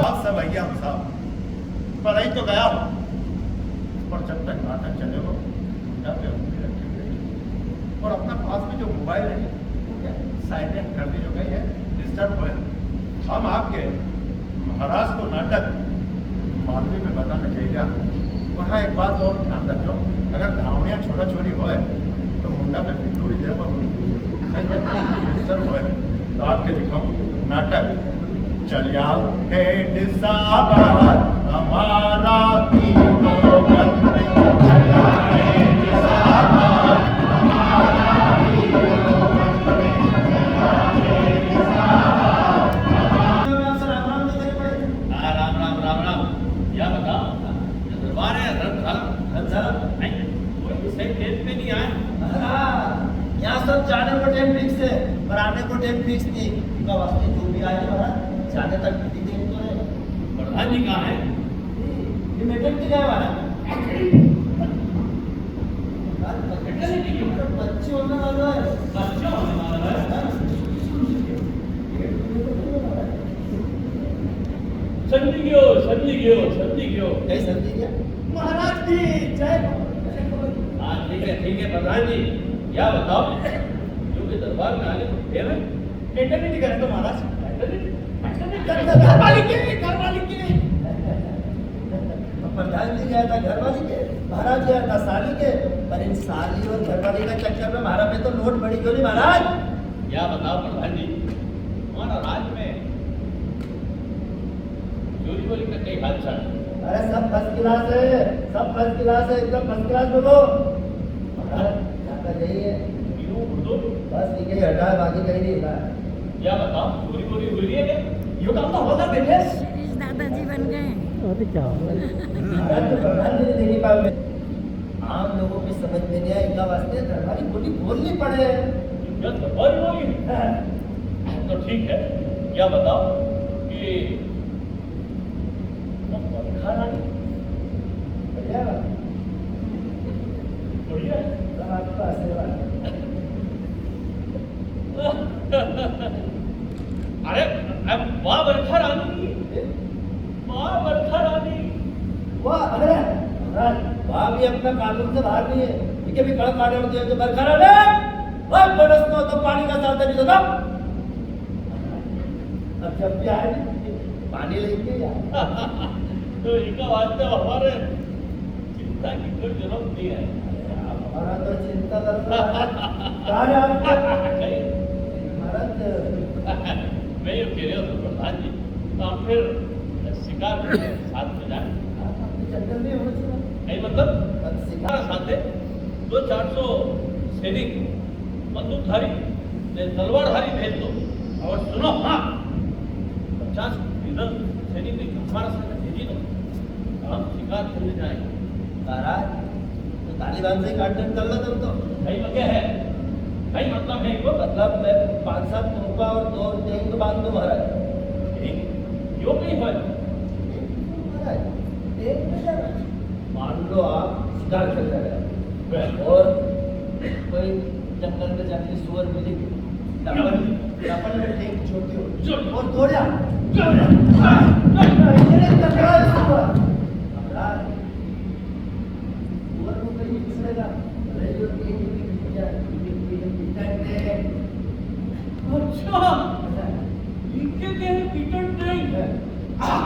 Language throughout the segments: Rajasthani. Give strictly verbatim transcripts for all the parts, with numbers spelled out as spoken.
आप सब आइए, हम साहब। पर आई तो गया हूँ, पर जब तक नाटक चलेगो, तब तक उंगली रखे हुए। और अपना पास में जो मोबाइल है, वो क्या साइलेंट कर दीजो, कहीं है डिस्टर्ब होए। हम आपके महाराज को नाटक मालवी में बताना चाहिए। वहाँ एक बात और ध्यान रखो, अगर धावणिया छोरा छोरी होए, तो मुंडा पे बिल्लू ही दे, पर डिस्टर्ब होए, तो आपके दिखाऊं नाटक। चलिया हेड साहब हमारा हीरो बन गए। चलिया हेड साहब हमारा हीरो बन गए। चलिया हेड साहब हमारा हाँ, राम राम, राम राम। या बताओ, दरबार है, रथ धरम। रथ धरम? नहीं, कोई भी सही टाइम पे नहीं आए। हाँ, यहाँ सब जाने को टाइम फिक्स है, पर आने को टाइम फिक्स नहीं। इनका वास्ते जो भी आए ना, जाने तक भी देर तो है। प्रधान जी कहाँ है? ये, ये मेटल की जाए वाला। बच्चे होने वाला है। बच्चा होने वाला है? हाँ। समझी गयो, समझी गयो, समझी गयो। कई समझी गया? महाराज की जय। हाँ, ठीक है, ठीक है, प्रधान जी, या बताओ, जो के दरबार में आने को देर है? मेटरनिटी करे तो महाराज। मेटरनिटी? मेटरनिटी? घर, घर वाली के, घर वाली के। प्रधान जी गया था घर वाली के, महाराज गया था साली के, पर इन साली और घर वाली का चक्कर में म्हारा पे तो लोड बढ़ी गयो नी महाराज। या बताओ प्रधान जी, तुम्हारा राज में चोरी वोरी का कई हाल चाल? अरे सब फर्स्ट क्लास है, सब फर्स्ट क्लास है, एकदम फर्स्ट क्लास बोलो। महाराज, ज्यादा यही है। क्यों बोल दो? बस ये कहीं हटा है, बाकी कहीं नहीं हटा है। या बताओ, चोरी वोरी हुई है क्या? यो काम तो हवलदार बैठे हैं। शिरीष दादाजी बन गए। अरे क्या हो गया? प्रधान जी ने देखी पावे। आम लोगों की समझ में नहीं आए, इनका वास्ते दरबारी बोली बोलनी पड़े। क्या दरबारी बोली? हाँ। तो ठीक है, या बताओ कि वो बरखा रानी? बढ़िया बात। बढ़िया। सब आपका आशीर्वाद। अरे, अब वाह बरखा रानी। वाह बरखा रानी। वाह, अरे, वाह भी अपना कानून से बाहर नहीं है। इके भी कड़क ऑर्डर दिया तो बरखा रानी, भाई बरस को तो पानी का साथ नहीं होता। अब जब भी आए, पानी लेके आ। तो इनका वास्ते हमारे चिंता की कोई जरूरत नहीं है। हमारा तो चिंता करता है। कहाँ है आपका? नहीं। हमारा तो मैं ये कह रहा था प्रधान जी, तो हम फिर शिकार के साथ में जाए। आप अपने जंगल में हो, नहीं मतलब, अब शिकार साथ है, दो चार सौ सैनिक बंदूकधारी ने तलवारधारी भेज दो। और सुनो, हाँ, पचास पैदल सैनिक ने हमारा साथ भेजी दो, हम शिकार खेलने जाएंगे। महाराज, तो तालिबान से कॉन्ट्रैक्ट कर लो तुम तो। भाई, वो क्या है? भाई, मतलब है वो? मतलब, मैं पाँच सात तोपा और दो टैंक बांध दूं, महाराज। टैंक? यो कहीं पर? महाराज, टैंक में क्या? मान लो, आप शिकार खेलने गए बस। और कोई जंगल में जाके सुअर मिले, डबल, डबल में टैंक छोटी हो। जो और दौड़ा। जो। अरे, टकराए सुअर। महाराज, सुअर को कहीं पिछड़ेगा। अरे, जो टैंक भी बिक जाए, ये, ये, ये टैंक है। अच्छा, इनके कहे पिटन नहीं। हाँ।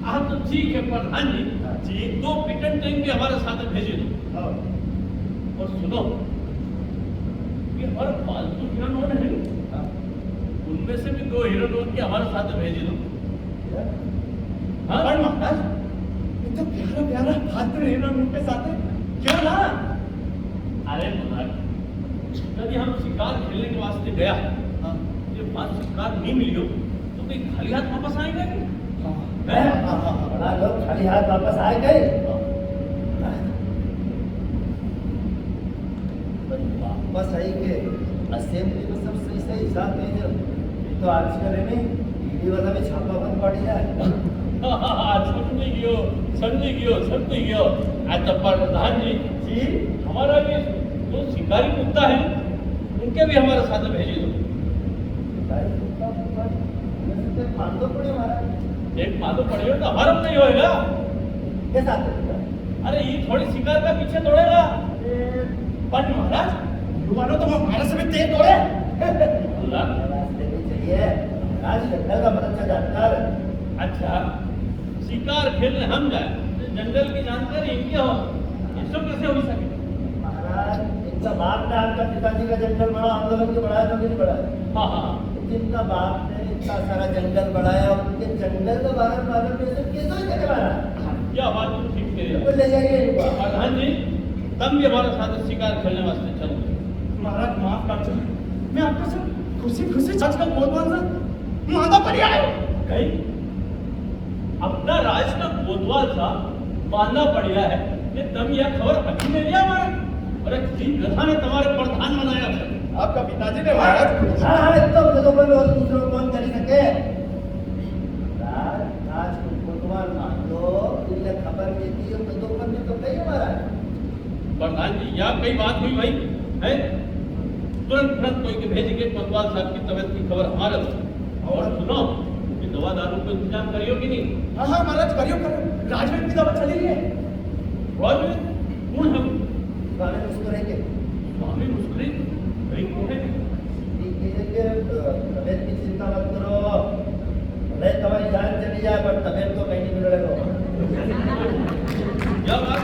आ, आ तो ठीक है प्रधान जी, हाँ। जी। दो पिटन टैंक भी हमारे साथ भेज दो। हाँ। और सुनो, ये हमारे पालतू हिरण होण है, हाँ। उनमें से भी दो हिरण होण के हमारे साथ भेज दो। क्या? हाँ? पर महाराज, इतना प्यारा प्यारा पालतू हिरण उनके साथ है, क्या ना? अरे महाराज, कभी हम शिकार खेलने के वास्ते गया, हाँ। ये बात शिकार नहीं मिलियो, तो कोई खाली हाथ वापस आएगा कि? हाँ। हैं? हाँ, हाँ, हाँ। बड़ा लोग खाली हाथ वापस आए गए। पर वापस आई के असेंबली में सब सही सही हिसाब दे दे। तो आजकल है नहीं, ईडी वाला भी छापा बंद पड़ गया है। समझी गयो, समझी गयो, समझी गयो। आ तो प्रधान जी, जी? हमारा भी जो शिकारी कुत्ता है, उनके भी हमारे साथ भेज दो। शिकारी कुत्ता, कुत्ता, उनमें से एक फांदो पड़े हमारा। एक फांदो पड़े हो तो हरम नहीं होएगा। कैसा? अरे, ये थोड़ी शिकार का पीछे दौड़ेगा। ए, पण महाराज, युवानो तो हमारे से भी तेज दौड़े। अल्लाह। रास्ते में चलिए, महाराज जंगल का बहुत अच्छा जानकार है। अच्छा, शिकार खेलने हम जाए, तो जंगल की जानकारी इनके हो, इसको कैसे हो सके? महाराज, इनका बाप ने आपका पिताजी का जंगल बड़ा आंदोलन के बढ़ाया था कि नहीं बढ़ाया? हाँ, हाँ। जिनका बाप ने इतना सारा जंगल बढ़ाया, उनके जंगल के बारे में मालूम नहीं, तो कैसे हो सके महाराज? क्या बात तुम ठीक कह रहे हो। तो ले जाइए इनको। प्रधान जी, तम भी हमारे साथ शिकार खेलने वास्ते चलो। महाराज, माफ कर दो। मैं आपको सिर्फ खुशी खुशी आजकल कोतवाल साहब मांदा पड़ी आयो। कई? अपना राज का कोतवाल साहब मांदा पड़िया है, ये तम या खबर अभी मेल्या मारे। अरे, किन कथा ने तमारे प्रधान बनाया था? आपका पिताजी ने महाराज। हाँ, हाँ, इतना बड़ा तो कोई और दूसरो कौन कर ही सके? राज, राज को कोतवाल मान लो, इनने खबर नहीं दी, तो दो बंदे तो कई महाराज। प्रधान जी, या कई बात हुई भाई, हैं? तुरंत, तुरंत कोई के भेज के कोतवाल साहब की तबीयत की खबर हमारे लो। और सुनो, ये दवा दारू को इंतजाम करियो कि नहीं? हाँ, हाँ, महाराज, करियो, करियो। राजवीर की दवा चली रही है। राजवीर? कौन है वो? स्वामी मुस्कुरे के। स्वामी मुस्कुरे? भाई, कौन है? ये, ये, ये, अ, तबीयत की चिंता मत करो। भले तुम्हारी जान चली जाए, पर तबीयत तो कहीं नहीं बिगड़ेगा। क्या बात?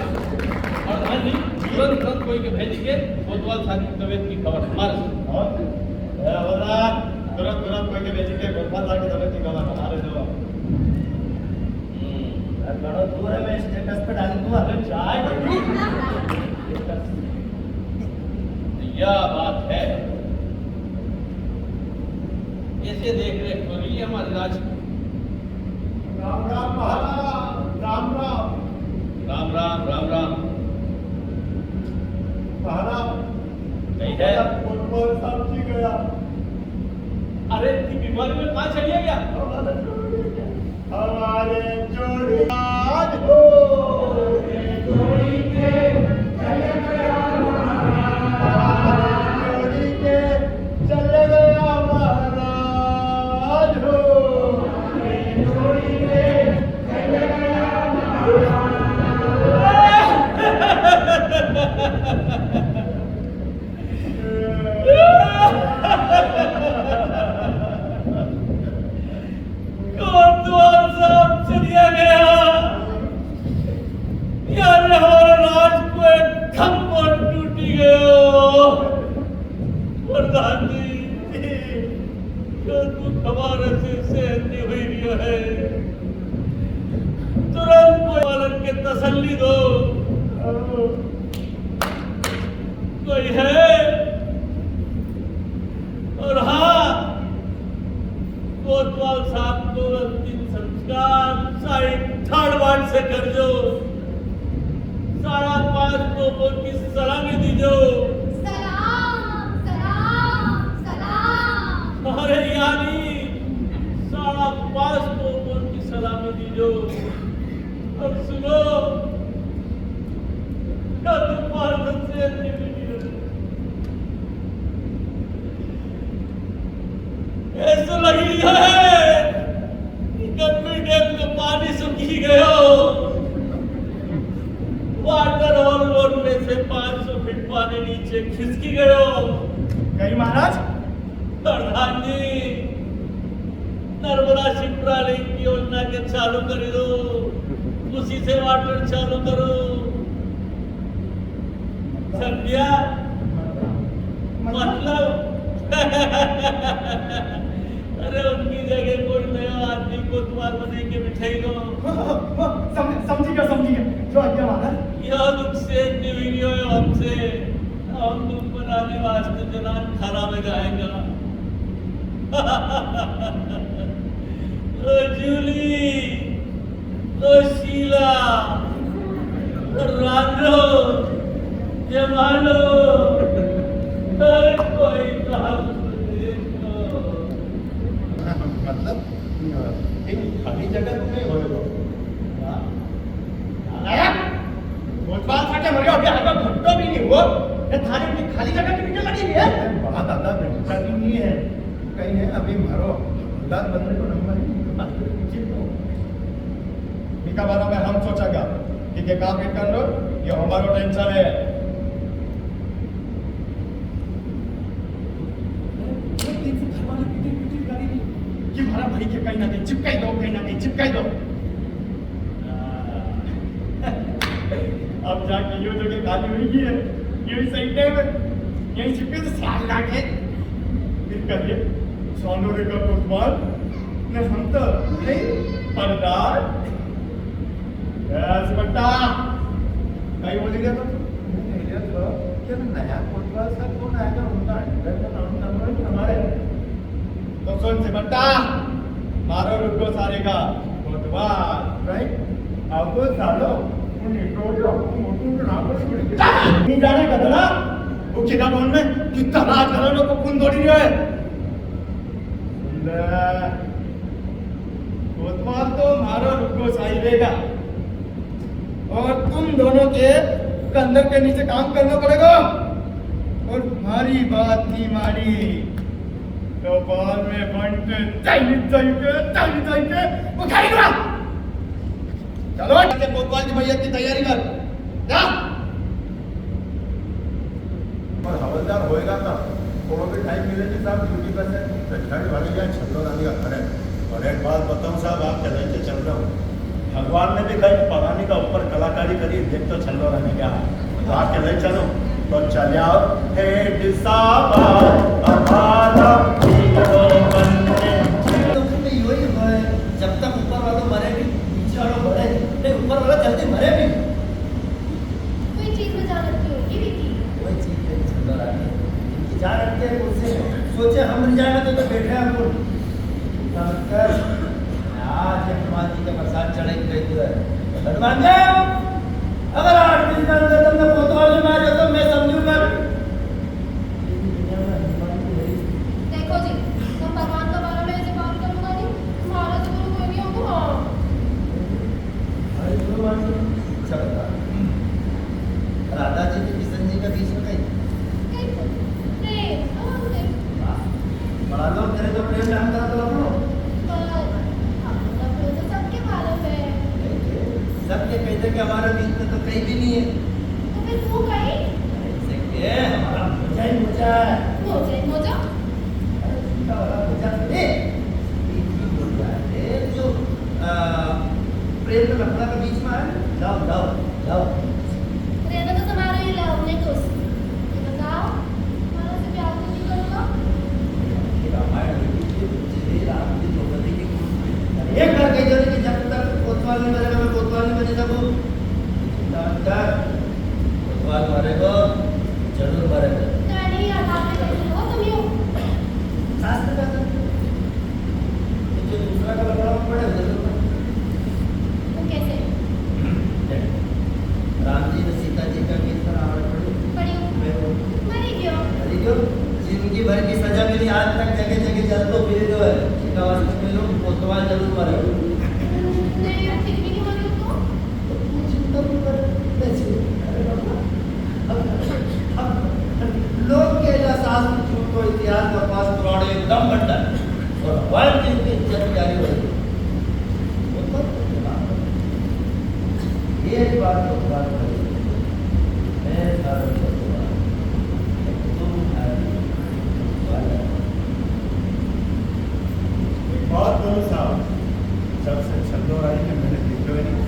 प्रधान जी, तुरंत, तुरंत कोई के भेज के कोतवाल साहब की तबीयत की खबर हमारे से। और? ए, बोला, तुरंत, तुरंत कोई के भेज के कोतवाल साहब की तबीयत की खबर हमारे दो। हम्म। यार, बड़ा दूर है, मैं status पे डाल दूंगा। अरे, चाय। क्या बात है, ऐसे देख रेख हो रही है हमारे राज की। राम राम महाराज, राम राम। राम राम, राम राम। महाराज, कहीं है? कोतवाल साहब जी गया। अरे, इतनी बीमारी में कहाँ चलिया गया? हमारे जोड़ी आज हो। हमारे जोड़ी के चले गया महाराज हो। कोतवाल साहब चलिया गया। यार, हमारा राज को एक खंभो टूटी गयो। प्रधान जी, यो दुख हमारे से सहन नहीं हुई रह्यो है। तुरंत कोई वालन के तसल्ली दो। कोई है? और हाँ, कोतवाल साहब को अंतिम संस्कार साइन ठाड़ बाट से कर दो। साढ़ा पांच तोपों की सलामी दीजो। सलाम, सलाम, सलाम। अरे यानी, साढ़ा पांच तोपों की सलामी दीजो। अब सुनो, कल दोपहर से ऐसा लगी है कि गंभीर डैम का पानी सूखी गयो। वाटर होल रोड में से पाँच सौ फीट पानी नीचे खिसकी गयो। कई महाराज? प्रधान जी, नर्मदा शिप्रा लिंक योजना के चालू कर दो। से वाटर चालू करो। समझ्या? मतलब? अरे, उनकी जगह कोई नया आदमी कोतवाल बने के बिठाई लो। समझ-, समझी गया, समझी गया। जो आज्ञा मालक। यह नुकसान नहीं हुई है हमसे। हम तुम बनाने वास्ते जनान खाना में जाएगा। ओ जूली, ओ शीला, ओ रानो, जमालो, हर कोई काम देखो। मतलब, इन खाली जगह तुम्हें हो लो। वाह। नालायक! कोतवाल सा के मरियो, अभी आगे घंटो भी नहीं हुआ। ये थारे उनकी खाली जगह की मीटर लगी हुई है। बड़ा दादा, घंटा भी नहीं है। कहीं है, अभी मारो हवलदार बनने को नंबर ही नहीं, बात तो पीछे को। इनका बारे में हम सोचेगा कि ये काम फिट कर लो, ये हमारो टेंशन है। एक दिन से घर वाले पिटिर पिटिर गाली दी कि म्हारा भाई के कहीं ना कहीं चिपकाई दो, कहीं ना कहीं चिपकाई दो। अब जाके यो जगह खाली हुई गई है, यो ही सही टाइम है, यही चिपके तो साल लागे। फिर कहिए, सोनू रे का कोतवाल ने हम तो नहीं परदार। ए, सिमट्टा, कहीं बोली गया तो? नहीं, नहीं, ये तो क्या नया कोतवाल सा कौन आएगा? उनका अंडर का काम करना है हमारे। तो सुन सिमट्टा, मारो रुको सारे का कोतवाल, राइट? अब सालो, उन इटोरियो को मोटू को नाम पर नहीं जाने गधड़ा, वो किदा बोल में कितना राज घरानों को खून दौड़ी रहा है। सुन ले, कोतवाल तो मारो रुको साई रहेगा। और तुम दोनों के कंधे के नीचे काम करना पड़ेगा। और हमारी बात नहीं मानी तो बाद में बंटे चल चल के, चल चल के उठाई दो। चलो, ठीक है, कोतवाल की मैयत की तैयारी कर। जा। पर हवलदार होएगा कब? थोड़ो भी टाइम मिले नहीं साहब, ड्यूटी पर से। तो झट भरे गया छल्लो रानी का घरे। और एक बात बताऊं साहब, आप चले के चल रहे हो, भगवान ने भी कहीं परानी का ऊपर कलाकारी करी, देख तो छल्लो रानी क्या है। तो आप चले चलो, तो चल आओ। हे दिसावा, अभाला, हीरो बनने। तो फिर यो ही होए, जब तक ऊपर वालो मरे भी, नीचे वालो मरे, नहीं, ऊपर वाला जल्दी मरे भी। कोई चीज में जान रखती होगी विकी। कोई चीज में छल्लो रानी। इनकी जान रखते हैं उससे। सोचे हम मर जाएंगे तो, तो बैठे हैं हम लोग। इतना मत कर। आज ये हनुमान जी का प्रसाद चढ़े के गई है। हनुमान जी, अगर आठ दिन के अंदर तुमने कोतवाल नहीं मारे तो मैं समझूंगा। देखो जी, तुम भगवान के बारे में ऐसे बात करूंगा नहीं, तुम्हारा तो गुरु कोई नहीं होगा। हाँ। अरे गुरु मान लो। अच्छा बता, राधा जी के किशन जी के बीच में कहीं? कहीं तो प्रेम, और प्रेम। वाह, बड़ा लोग करे तो प्रेम जान करा तो अपनो। पर अपनो तो प्रेम तो सबके मालूम है। नहीं, सबके कहते कि हमारे बीच में तो कहीं भी नहीं है। तो फिर तू कहीं? ऐसे के, हमारा मोजा ही मोजा है। मोजा ही मोजा? अरे, झूठा वाला मोजा नहीं। एक ही मोजा है, जो, आ, प्रेम में लफड़ा के बीच में है। Love, love, love। प्रेम तो तुम्हारा ही love नहीं दोस्त। ये बताओ, तुम्हारा से प्यार तो नहीं करूँगा? ये रामायण में भी ये तुझे राम की द्रौपदी की कुंड में। एक बार कह दो कि जब तक कोतवाल नहीं बनेगा, मैं कोतवाल नहीं बनेगा वो। चिंता मत कर, कोतवाल मरेगा, जरूर मरेगा। नहीं, यार, बात नहीं कर सकते हो तुम यूं। शास्त्र का तो ये जो दूसरा का लफड़ा पड़े, वो जरूर पड़े। वो कैसे? देख, राम जी ने सीता जी का बीच में रावण पड़ी। पड़ी। मैं वो मरी गयो। मरी गयो? जिंदगी भर की सजा मिली, आज तक जगह जगह जलतो फिर रह्यो है। इसका वास्ते मैं लोग कोतवाल जरूर मरे। नहीं, यार, फिर भी नहीं मरी तो? तो तू चिंता क्यों करे? मैं चिंता करे बाबा। अब, अब लोग के ऐसा शास्त्र झूठ को इतिहास बकवास पुराने एकदम बंडल। और हमारे दिल की इज्जत प्यारी हो गई। वो तो ये बात तो बात है। मैं सारा चंद्रमा, तुम हमारी वाला। एक बात बोलो साहब, जब से छल्लो रानी ने मैंने देखो ही नहीं,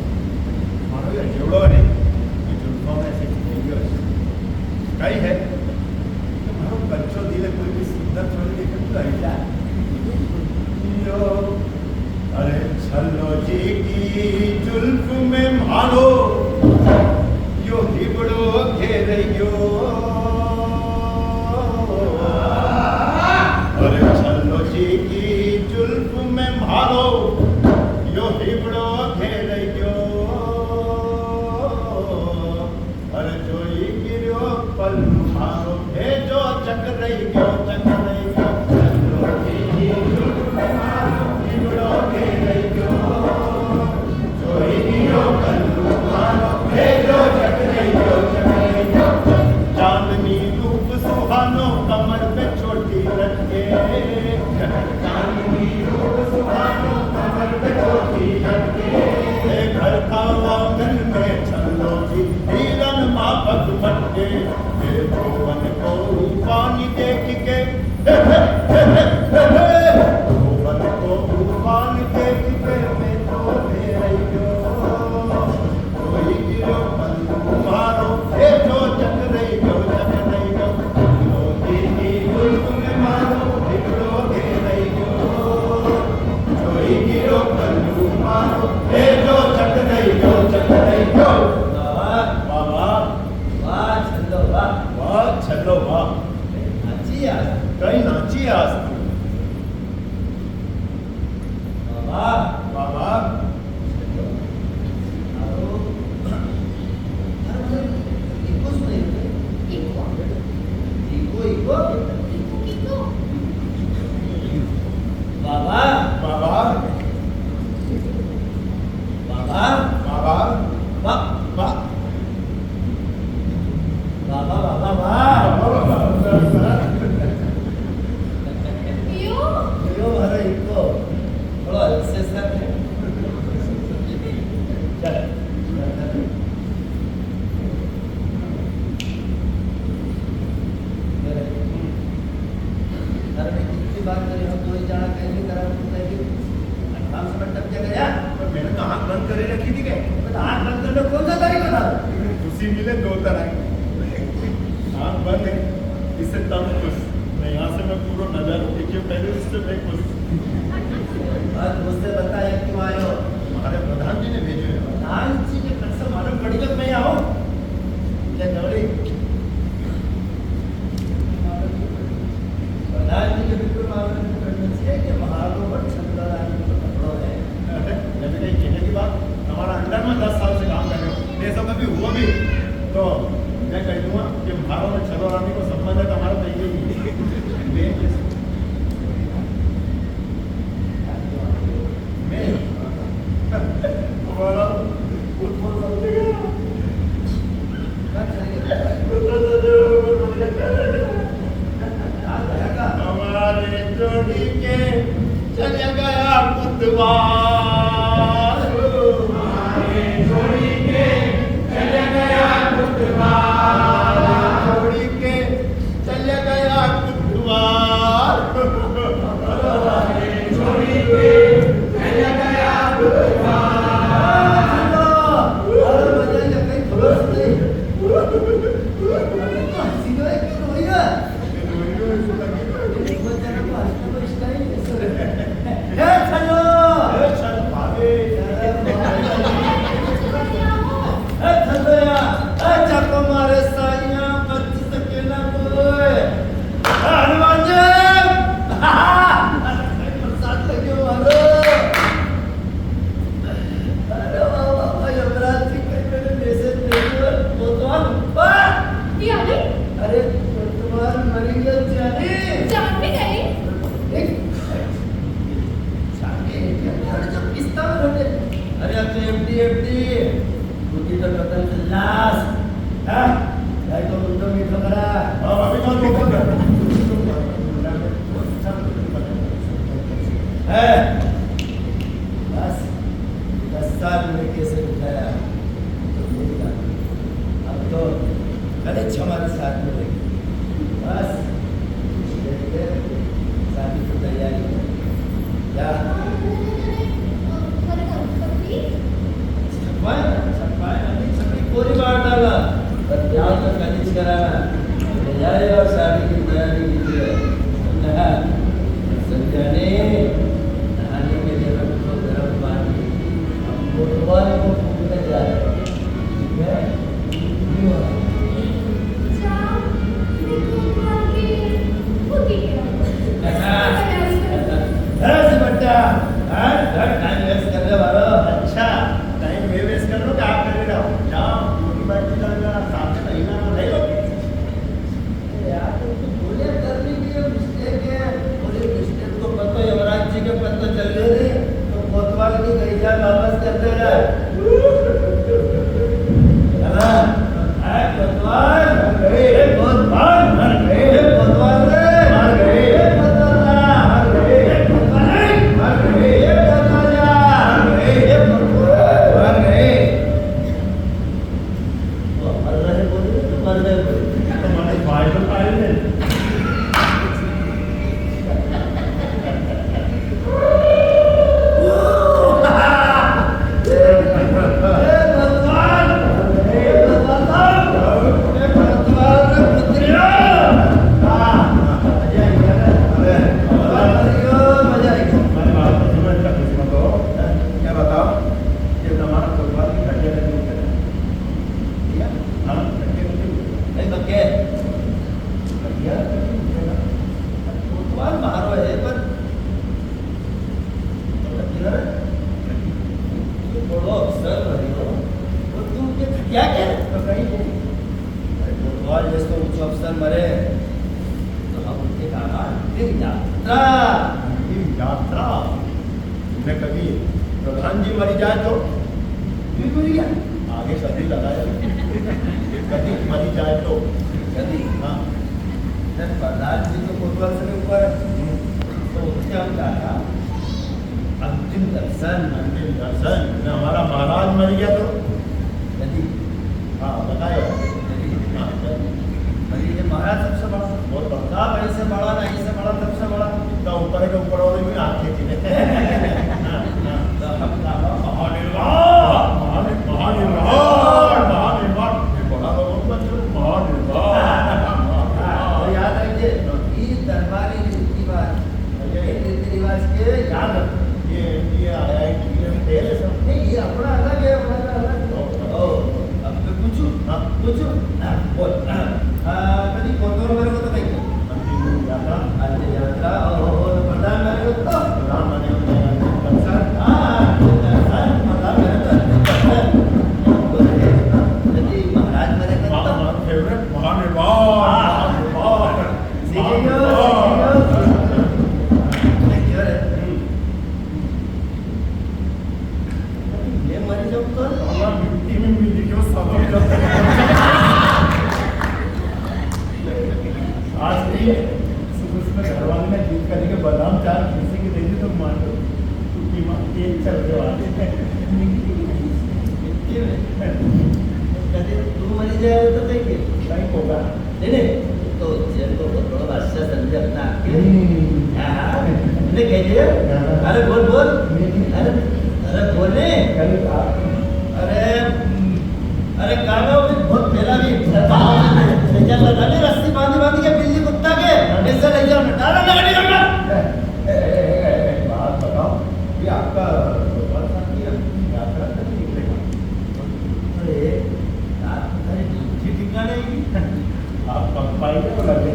जुल्फ में म्हारो यो हिबड़ो घेरई गयो। अरे छल्लो जी की जुल्फ में म्हारो यो हिबड़ो घेरई गयो। अरे जोई गिरो पल्लू म्हारो भेजो चकरई गयो, चकरई गयो। चांदनी रूप सुहानो कमर पे चोटी लटके। चांदनी रूप सुहानो कमर पे चोटी लटके। ए घर का आंगन में छल्लो जी, हिरन माफक भटके। ए भुवन को पानी देख के, भुवन को पानी देख के मैं तो बेरई गयो। कोई गिरो पल्लू मारो, ए जो चकरई गयो, चकरई गयो। मोती की जुल्फ में मारो, हिकड़ो घेरई गयो। कोई गिरो पल्लू मारो, ए जो चकरई गयो, चकरई गयो। वाह, वाह, वाह। वाह छल्लो, वाह। वाह छल्लो, वाह। नाची आज। कई नाची आज तू। बाबा। बाबा। अरे, अरे, इको सुनाई दे। इको। इको, इको। इको, इको। बाबा। बाबा। बाबा। बाबा। बा-, बा-, बाबा, बाबा, बा। यो। यो, अरे, इको। थोड़ा ऐसे सर है। चल, चल, चल। अरे, मैं कितनी बार करी, हम दो ही जाना कहीं नहीं करा, तू कहीं नहीं। हम समझ तब क्या करे यार? पर मैंने तो आंख बंद करे रखी थी क्या? तो आंख बंद करने कौन सा तरीका था? खुशी मिले दो तरह की। आंख बंद है, इससे तम खुश। मैं यहाँ से मैं पूरा नजारा देखिए, पहले उससे मैं खुश। आज मुझसे बताया क्यों आयो? हमारे प्रधान जी ने भेजे हो। प्रधान जी के घर से मालूम पड़ी जब मैं आऊँ। क्या दौड़ी? प्रधान जी के बिल्कुल मालूम नहीं पड़ना चाहिए कि महाराज पर छत्रराज का कपड़ो है। अरे, जब कहीं कहने की बात, हमारा अंडर में दस साल से काम कर रहे हो, ऐसा कभी हुआ भी तो मैं कह दूंगा कि म्हारो और छल्लो रानी को संबंध है, तो हमारा तो यही है। मैं, मैं, हमारा फुटबॉल समझेगा। हमारे जोड़ी के चले गया कुतवाल। हमारे जोड़ी के चले गया कुतवाल। जोड़ी के चले गया कुतवाल। हमारे जोड़ी के चले गया कुतवाल। अरे मजा नहीं, कहीं खबर नहीं। अरे तो हंसी जो है कि रोई है? ए, छल्लो! ए, छल्लो, भाभी। ए, छल्लो या, ए, चाको मारे साइया, बच सके ना कोई। ए, हनुमान जी! प्रसाद लगे मारो। अरे वाह, वाह, वाह, यमराज जी कहीं मैंने मैसेज भेजो है, वो तो हम ऊपर। क्या रे? अरे, तुम्हार मरी गई जानी। जान भी गई? देख, जान के एटीएम कार्ड जो किस्ता में भरते। अरे, अब तो एफडी, एफडी। बुद्धि तो खत्म से लाश। हाँ? भाई को मुंडो मीठो करा। हाँ, अभी तो है। बस, दस साल में कैसे बिताया, तो यही बात। अब तो कलेक्ष हमारे साथ में रहेगी। बस, शादी की तैयारी कर। क्या? छपाए ना, छपाए ना, नहीं छपी, कोरी बार डाला। पर ब्याह तो कलेक्ष कराना। तैयारी और शादी की तैयारी कीजिए। संध्या ने नहाने के लिए रखो गर्म पानी। हमको तो भगवान को फूल का जा रहा है। ठीक है? जा, मैं कोतवाल के फूटी गया। ऐसे बच्चा, हर, हर टाइम वेस्ट करने वाला। अच्छा, टाइम मैं वेस्ट कर लो कि आप कर रहे हो? जाओ, रोटी बाटी लाओ, साथ में नहीं लाओ, नहीं लो। यार, तुम तो बोले करने की ये मिस्टेक है, और ये मिस्टेक तो पता यमराज जी के पता चल गए रे, तो कोतवाल की गई जान वापस करते हैं। है ना? ए कोतवाल, ए कोतवाल, मर गए। ए कोतवाल रे, मर गए। ए कोतवाल रे, मर गए। ए कोतवाल रे, मर गए। ए कोतवाल रे, मर गए। ए कोतवाल, मर गए। वो मर रहे बोले तो मर गए बोले। तुम्हारे भाई तो पाए नहीं। क्या बताओ? ये हमारा फुटबॉल की घटिया लगी हुई है। ठीक है? हाँ, घटिया लगी हुई है। नहीं, बक्के। घटिया लगी हुई है ना। फुटबॉल मारो है, पर तो लगी ना रे। तू बड़ो अफसर बनियो, और तू के घटिया क्या? तो कहीं नहीं। अरे, फुटबॉल जैसे ऊंचो अफसर मरे, तो हम उनके कहा, तीर्थ यात्रा। तीर्थ यात्रा। मैं कभी प्रधान जी मरी जाए तो? फिर मरी गया। आगे कभी लगाया। कभी मरी जाए तो? कभी? हाँ। जब प्रधान जी तो कोतवाल से भी ऊपर है। हम्म। तो उनसे हम कहा, अंतिम दर्शन। अंतिम दर्शन। ना हमारा महाराज मरी गया तो? कभी? हाँ, बतायो। हाँ, अरे, ये महाराज सबसे बड़ा। बहुत बड़ा। साहब, ऐसे बड़ा ना, ऐसे बड़ा, सबसे बड़ा। इतना ऊपर है कि ऊपर वाले भी हाथ खींच ले। हाँ, हाँ। तो हम कहा, महानिर्वाण, महानि-, महानिर्वाण, महानिर्वाण। ये बड़ा तो बहुत बच्चे लोग, महानिर्वाण, महानिर्वाण। तो याद रखिए, ये दरबारी रीति रिवाज, ये रीति रिवाज के याद रखो। ये, ये आया है कि ये पहले सब नहीं, ये अपना अलग है, हमारा अलग है। ओ, अब मैं पूछूं? हाँ। पूछूं? हाँ, बोल। हाँ, कभी कौन कौन मेरे को तो कहीं अंतिम यात्रा। अंतिम यात्रा, ओ, ओ, ओ, तो प्रधान मेरे को तो। प्रधान मेरे को तो अंतिम दर्शन। हाँ, अंतिम दर्शन, प्रधान मेरे को अंतिम दर्शन। बोल, यदि महाराज मेरे को तो। हाँ, हमारा favourite महानिर्वाण, हाँ। महानिर्वाण। सीखियो, सीखियो। देखियो रे। ये मरी जाऊं तो? साला मिट्टी में मिल गयो, साला मिल जाता। आज भी सुबह सुबह घर वाले ने दूध का लेके बादाम चार किसी के दे दी तो मान लो, क्योंकि मां तेज चल रहे वाले। मिट्टी में? कदे तू मरी जाए तो कहीं के? कहीं होगा। नहीं, नहीं, तो जेल को बहुत बड़ा बादशाह समझे अपना आके। हम्म। हाँ, हाँ, मैंने कह दिया। हाँ। अरे बोल, बोल। नहीं। अरे, अरे बोल रे। कल आप अरे, अरे काका, वो भी बहुत पहला भी था। ले जा, लगा ले रस्सी बांधी, बांधी के बिल्ली कुत्ता के, ऐसे ले जा, डाला लगा ले, लगा। ए, ए, ए, ए, एक बात बताओ, ये आपका भगवान साहब की अपनी यात्रा कब निकलेगा? अरे, रात को सारी ढीठ ठिकाने ही। आप पग पाई हो लगे।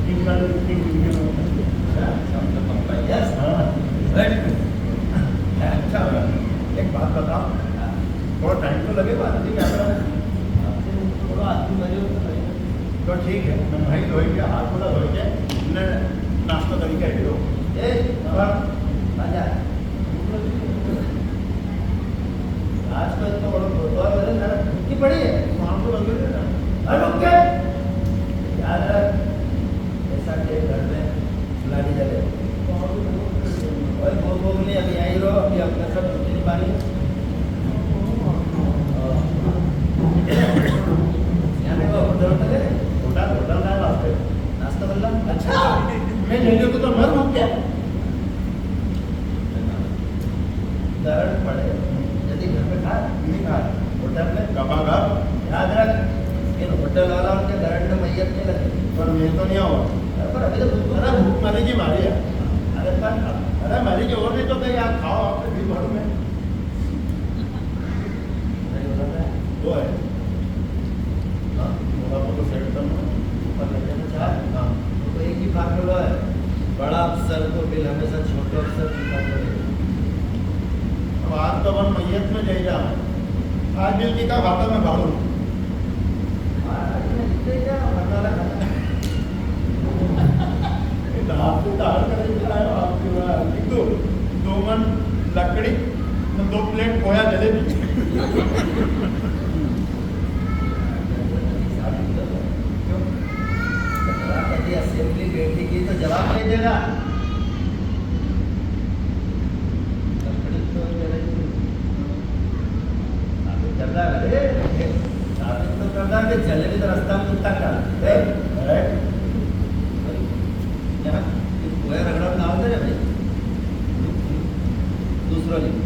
तीन साल की वीडियो में। अच्छा, हम तो पग पाई है। हाँ। बैठ। अच्छा, एक बात बताओ। हाँ। थोड़ा टाइम तो लगेगा अंतिम यात्रा में। थोड़ा आदमी मरे हो तो लगेगा। तो ठीक है, मैं भाई धोई के, हाथ पूरा धोई के, मैं नाश्ता करी के आई हूँ। ए, हाँ। आजा। आज तो इतना बड़ा गुरुद्वारा है ना, भूखी पड़ी है। वहाँ तो लगे ना। अरे रुक के। याद रख, ऐसा के घर में बुला नहीं जाते। और वो, वो नहीं, अभी आई रहो, अभी अपना सब रोटी नहीं पानी। यहाँ पे वो होटल, होटल है? होटल, होटल ना है वास्ते। नाश्ता कर लो। अच्छा, मैं ले लेता तो मर भूख के। दरड़ पड़े, यदि घर पे खा, नहीं खा, होटल में गपागप। याद रख, इन होटल वाला उनके दरड़ में मैयत नहीं लगी। पर मैं तो नहीं आऊँ। अरे, पर अभी तो भूख, अरे, भूख मरी की मारी है। अरे, पर अरे, मरी की और नहीं तो कहीं आप खाओ, आप तो बिल भरूँ मैं। वो है। हाँ, थोड़ा बहुत सेट करना, ऊपर लग जाना चाह। हाँ। तो एक ही फार्मूला है, बड़ा अफसर को बिल हमेशा छोटे अफसर चुकाते रहे। अब आज तो अपन मैयत में जाएगा, आज बिल की का खाता में भाड़ू। हाँ, इतने क्या? दाल से दाल का नहीं मिलाया, आपके वहाँ लिख दो, दो मन लकड़ी, दो प्लेट खोया जलेबी। क्यों? असेंबली बैठेगी तो जवाब नहीं देगा। लकड़ी तो जलेबी। साबित कर रहा है, अरे, साबित तो कर रहा है कि जलेबी तो रास्ता में कुत्ता खा रहा है। ए, यहाँ ये कोया रगड़ा में डाल दे रे भाई। दूसरा लिख।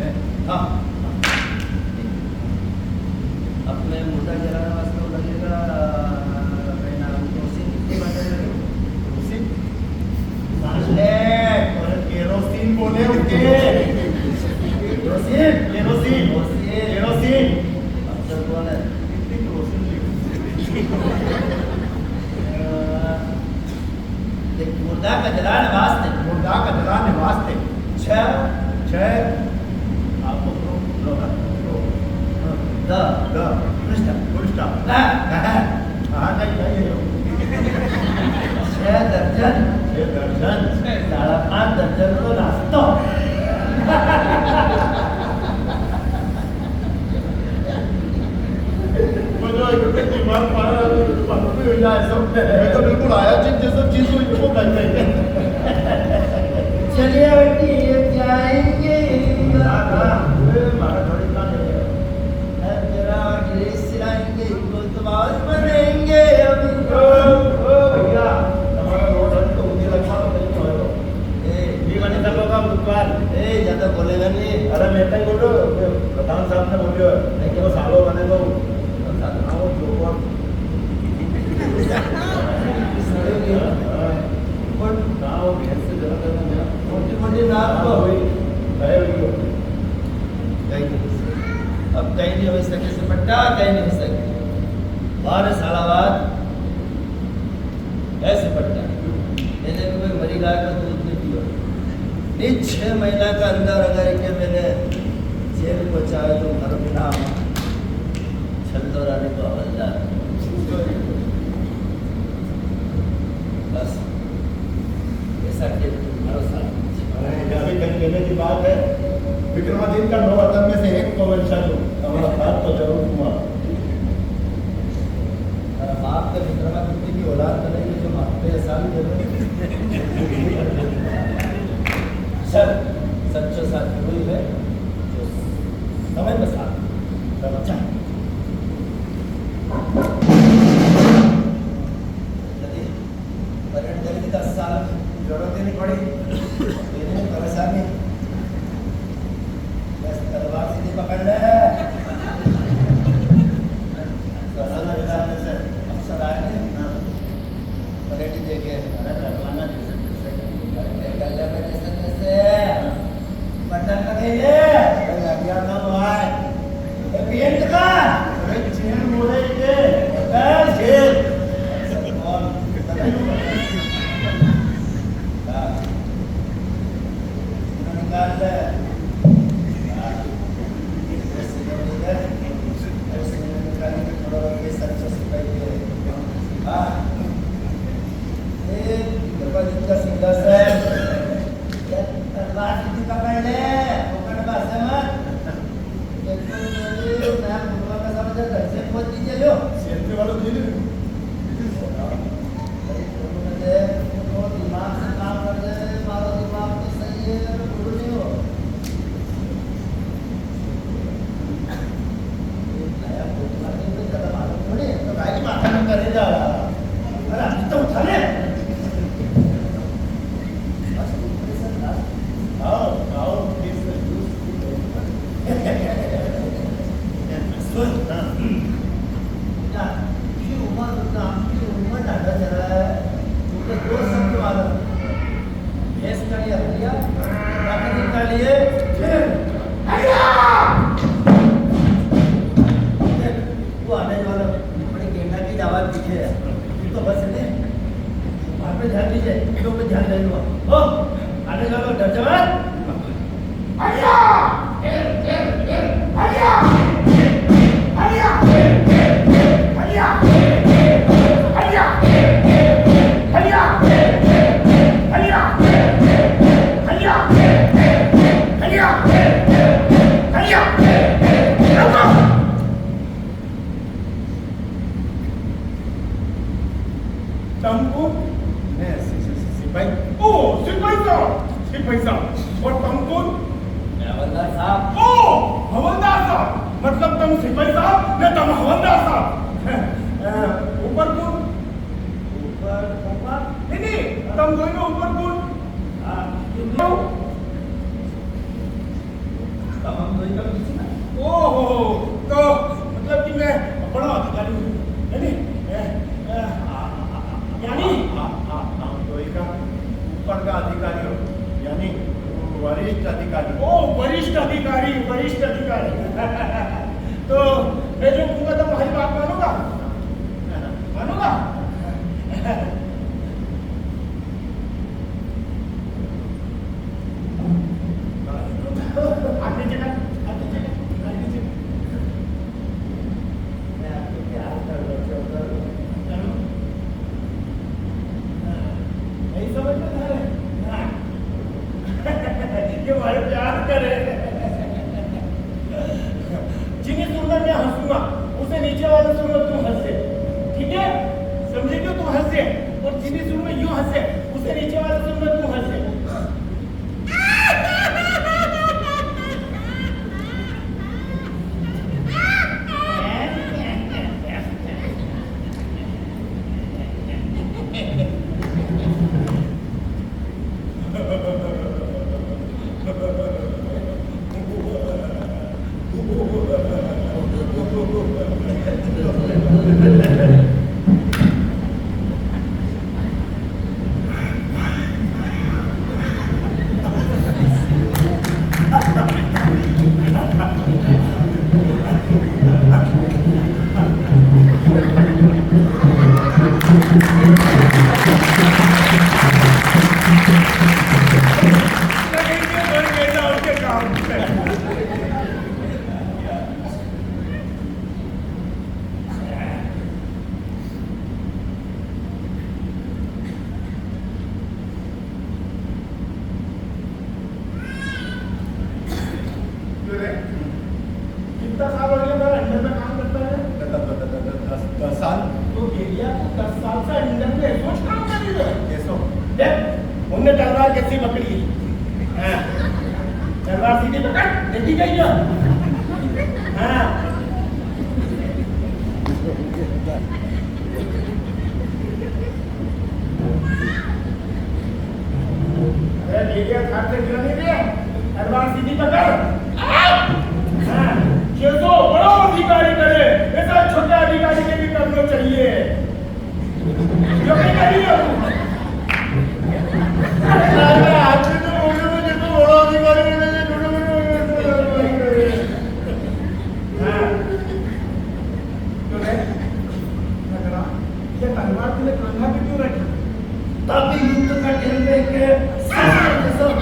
ए, हाँ, हाँ। अपने मुर्दा जलाने वास्ते वो लगेगा, अपने नाम को उसी की बात है। उसी? साले, और केरोसिन बोले उनके। केरोसिन? केरोसिन। केरोसिन। केरोसिन। अफसर कौन है? कितनी केरोसिन ली? अ, देख, मुर्दा का जलाने वास्ते। मुर्दा का जलाने वास्ते। छह। छह। आपको लो, लो, लो। The. The. Full stop. Full stop. हाँ। हाँ, हाँ। हाँ, नहीं, नहीं, नहीं। छह दर्जन। छह दर्जन। साढ़ा पाँच दर्जन तो नाश्तो। वो जो एक रुपये की मार मारा, तो बात भी हो जाए सब। मैं तो बिल्कुल आया चीज जैसा चीज हुई, वो कर देंगे। चलिए बेटी, ये जाएंगे। हाँ, हाँ, ये मारा थोड़ी ना है। है तेरा ड्रेस सिलाएंगे, इनको तो बाल बनेंगे अभी। ओ, ओ भैया, हमारा रोड है तो मुझे लगता तो नहीं पड़ेगा। ए, ये बने तब होगा बुधवार। ए, ज्यादा बोलेगा नहीं। अरे, मैं कहीं बोलो, प्रधान साहब ने बोलियो है, नहीं, कि वो सालो बनेगा वो। प्रधान साहब। हाँ, वो जो वो। हाँ, हाँ। पर हाँ, वो भैंस से ज्यादा ज्यादा मेरा। मोटी मोटी नाक हाँ, को। वही। है वो। कहीं नहीं। अब कहीं नहीं हो सके, सिपट्टा कहीं नहीं हो सके। बारह साल बाद ऐसे पड़ता है। मैंने भी कोई मरी गाय का दूध नहीं पियो। नहीं, छह महीना का अंदर अगर के मैंने जेल पहुंचाया तो मर भी ना आवा। छल्लो रानी को हवलदार। बस। ऐसा के तुम्हारा साथ। अरे, ये भी कहीं कहने की बात है। विक्रमादित्य का नौ रत्न में से एक को वंशज हूँ। हमारा साथ तो जरूर हुआ। अरे बाप के विक्रमादित्य की औलाद तो नहीं, जो माँ पे एहसान दे दो। सर, सच्चो साथ वही है, जो समय में साथ दे। चलो, अच्छा। यदि पलट गई दस साल, जरूरत ही नहीं पड़ी। ये नहीं परेशानी। बस तलवार सीधी पकड़ ले। तो अलग अलग से अफसर आए थे। हाँ। पलट ही देखे। अरे, कर लेना जैसे तैसे। अरे, कर लेना जैसे तैसे। बटन लगे ये। अरे, लग गया था भाई। ए, पेंट का? अरे, चेन बोले के। ए, चेन। हाँ। निकाल ले। हाँ। निकाल के थोड़ा ये सच्चा सिपाही है। हाँ। ए, भगवान जी का सिंहासन। तलवार सीधी पकड़ ले, पकड़ बस मत। बिल्कुल बोलिए, मैं भगवान का समझ घर से पहुंच दीजिए लो। सेल्फी वाला दे दे। भाई, तुम तो दिमाग से काम कर ले, मारो दिमाग तो सही है, तो बोलो नहीं हो। ये नया फोटो वाले को ज्यादा मालूम थोड़ी है, तो गाड़ी माथा में करे जा रहा। अरे, अभी तो उठा ले। आओ, आओ, please, please। सुन, हाँ। बेटा, ये उम्र, बेटा, आपकी उम्र ज्यादा चला है, तुमको दो शब्द मालूम। भैंस का लिए हरिया, बकरी का लिए फिर। हरिया! मतलब तम सिपाही साहब, ने तम हवलदार साहब। अ, ऊपर कौन? ऊपर, ऊपर? नहीं, नहीं, तम दोनों ऊपर कौन? हाँ, ये लो। तम दोनों का बीच में। ओहो, तो मतलब कि मैं बड़ा अधिकारी हूँ, है नी? ए, ए, आ, आ, आ, यानी? आ, आ, आ, हम दोनों का ऊपर का अधिकारी हो, यानी वरिष्ठ अधिकारी। ओ, वरिष्ठ अधिकारी, वरिष्ठ अधिकारी। तो मैं जो कहूँगा, तो हमारी बात मानोगा? मानोगा? हाथ नीचे कर, हाथ नीचे कर, हाथ नीचे कर। मैं आपको प्यार कर रहा हूँ, चौधरी। हाँ। नहीं समझ में आ रहा है? हाँ। ये हमारे प्यार करे। जिनी सुर में मैं हंसूंगा, उसे नीचे वाले सुर में तू हंसे, ठीक है? समझे क्यों तू हंसे? और जिनी सुर में यूं हंसे, उसे नीचे वाले सुर में तू हंसे। क्यों रे? कितना साल हो गया तेरा अंडर में काम करता है? The-, the-, the-, the-, the-, दस, दस साल। तो भेड़िया, तू दस साल से अंडर में ऐसो काम कर रही है? कैसो? देख, उनने तलवार कैसी पकड़ी? हाँ। तलवार सीधी पकड़, देखी गई हो? हाँ। अरे भेड़िया, थार से गिरा नहीं रे, तलवार सीधी पकड़। हाँ, ये तो बड़ो अधिकारी करे, ऐसा छोटा अधिकारी के भी करना चाहिए। यो क्या कर रही हो? अरे, आज तो बोलो, मैं तो बड़ो अधिकारी करे, ये छोटा अधिकारी करे। हाँ। तो रे, नगरा, ये तलवार तूने कान्हा पे क्यों रखी? ताकि युद्ध का टाइम पे के साथ के साथ।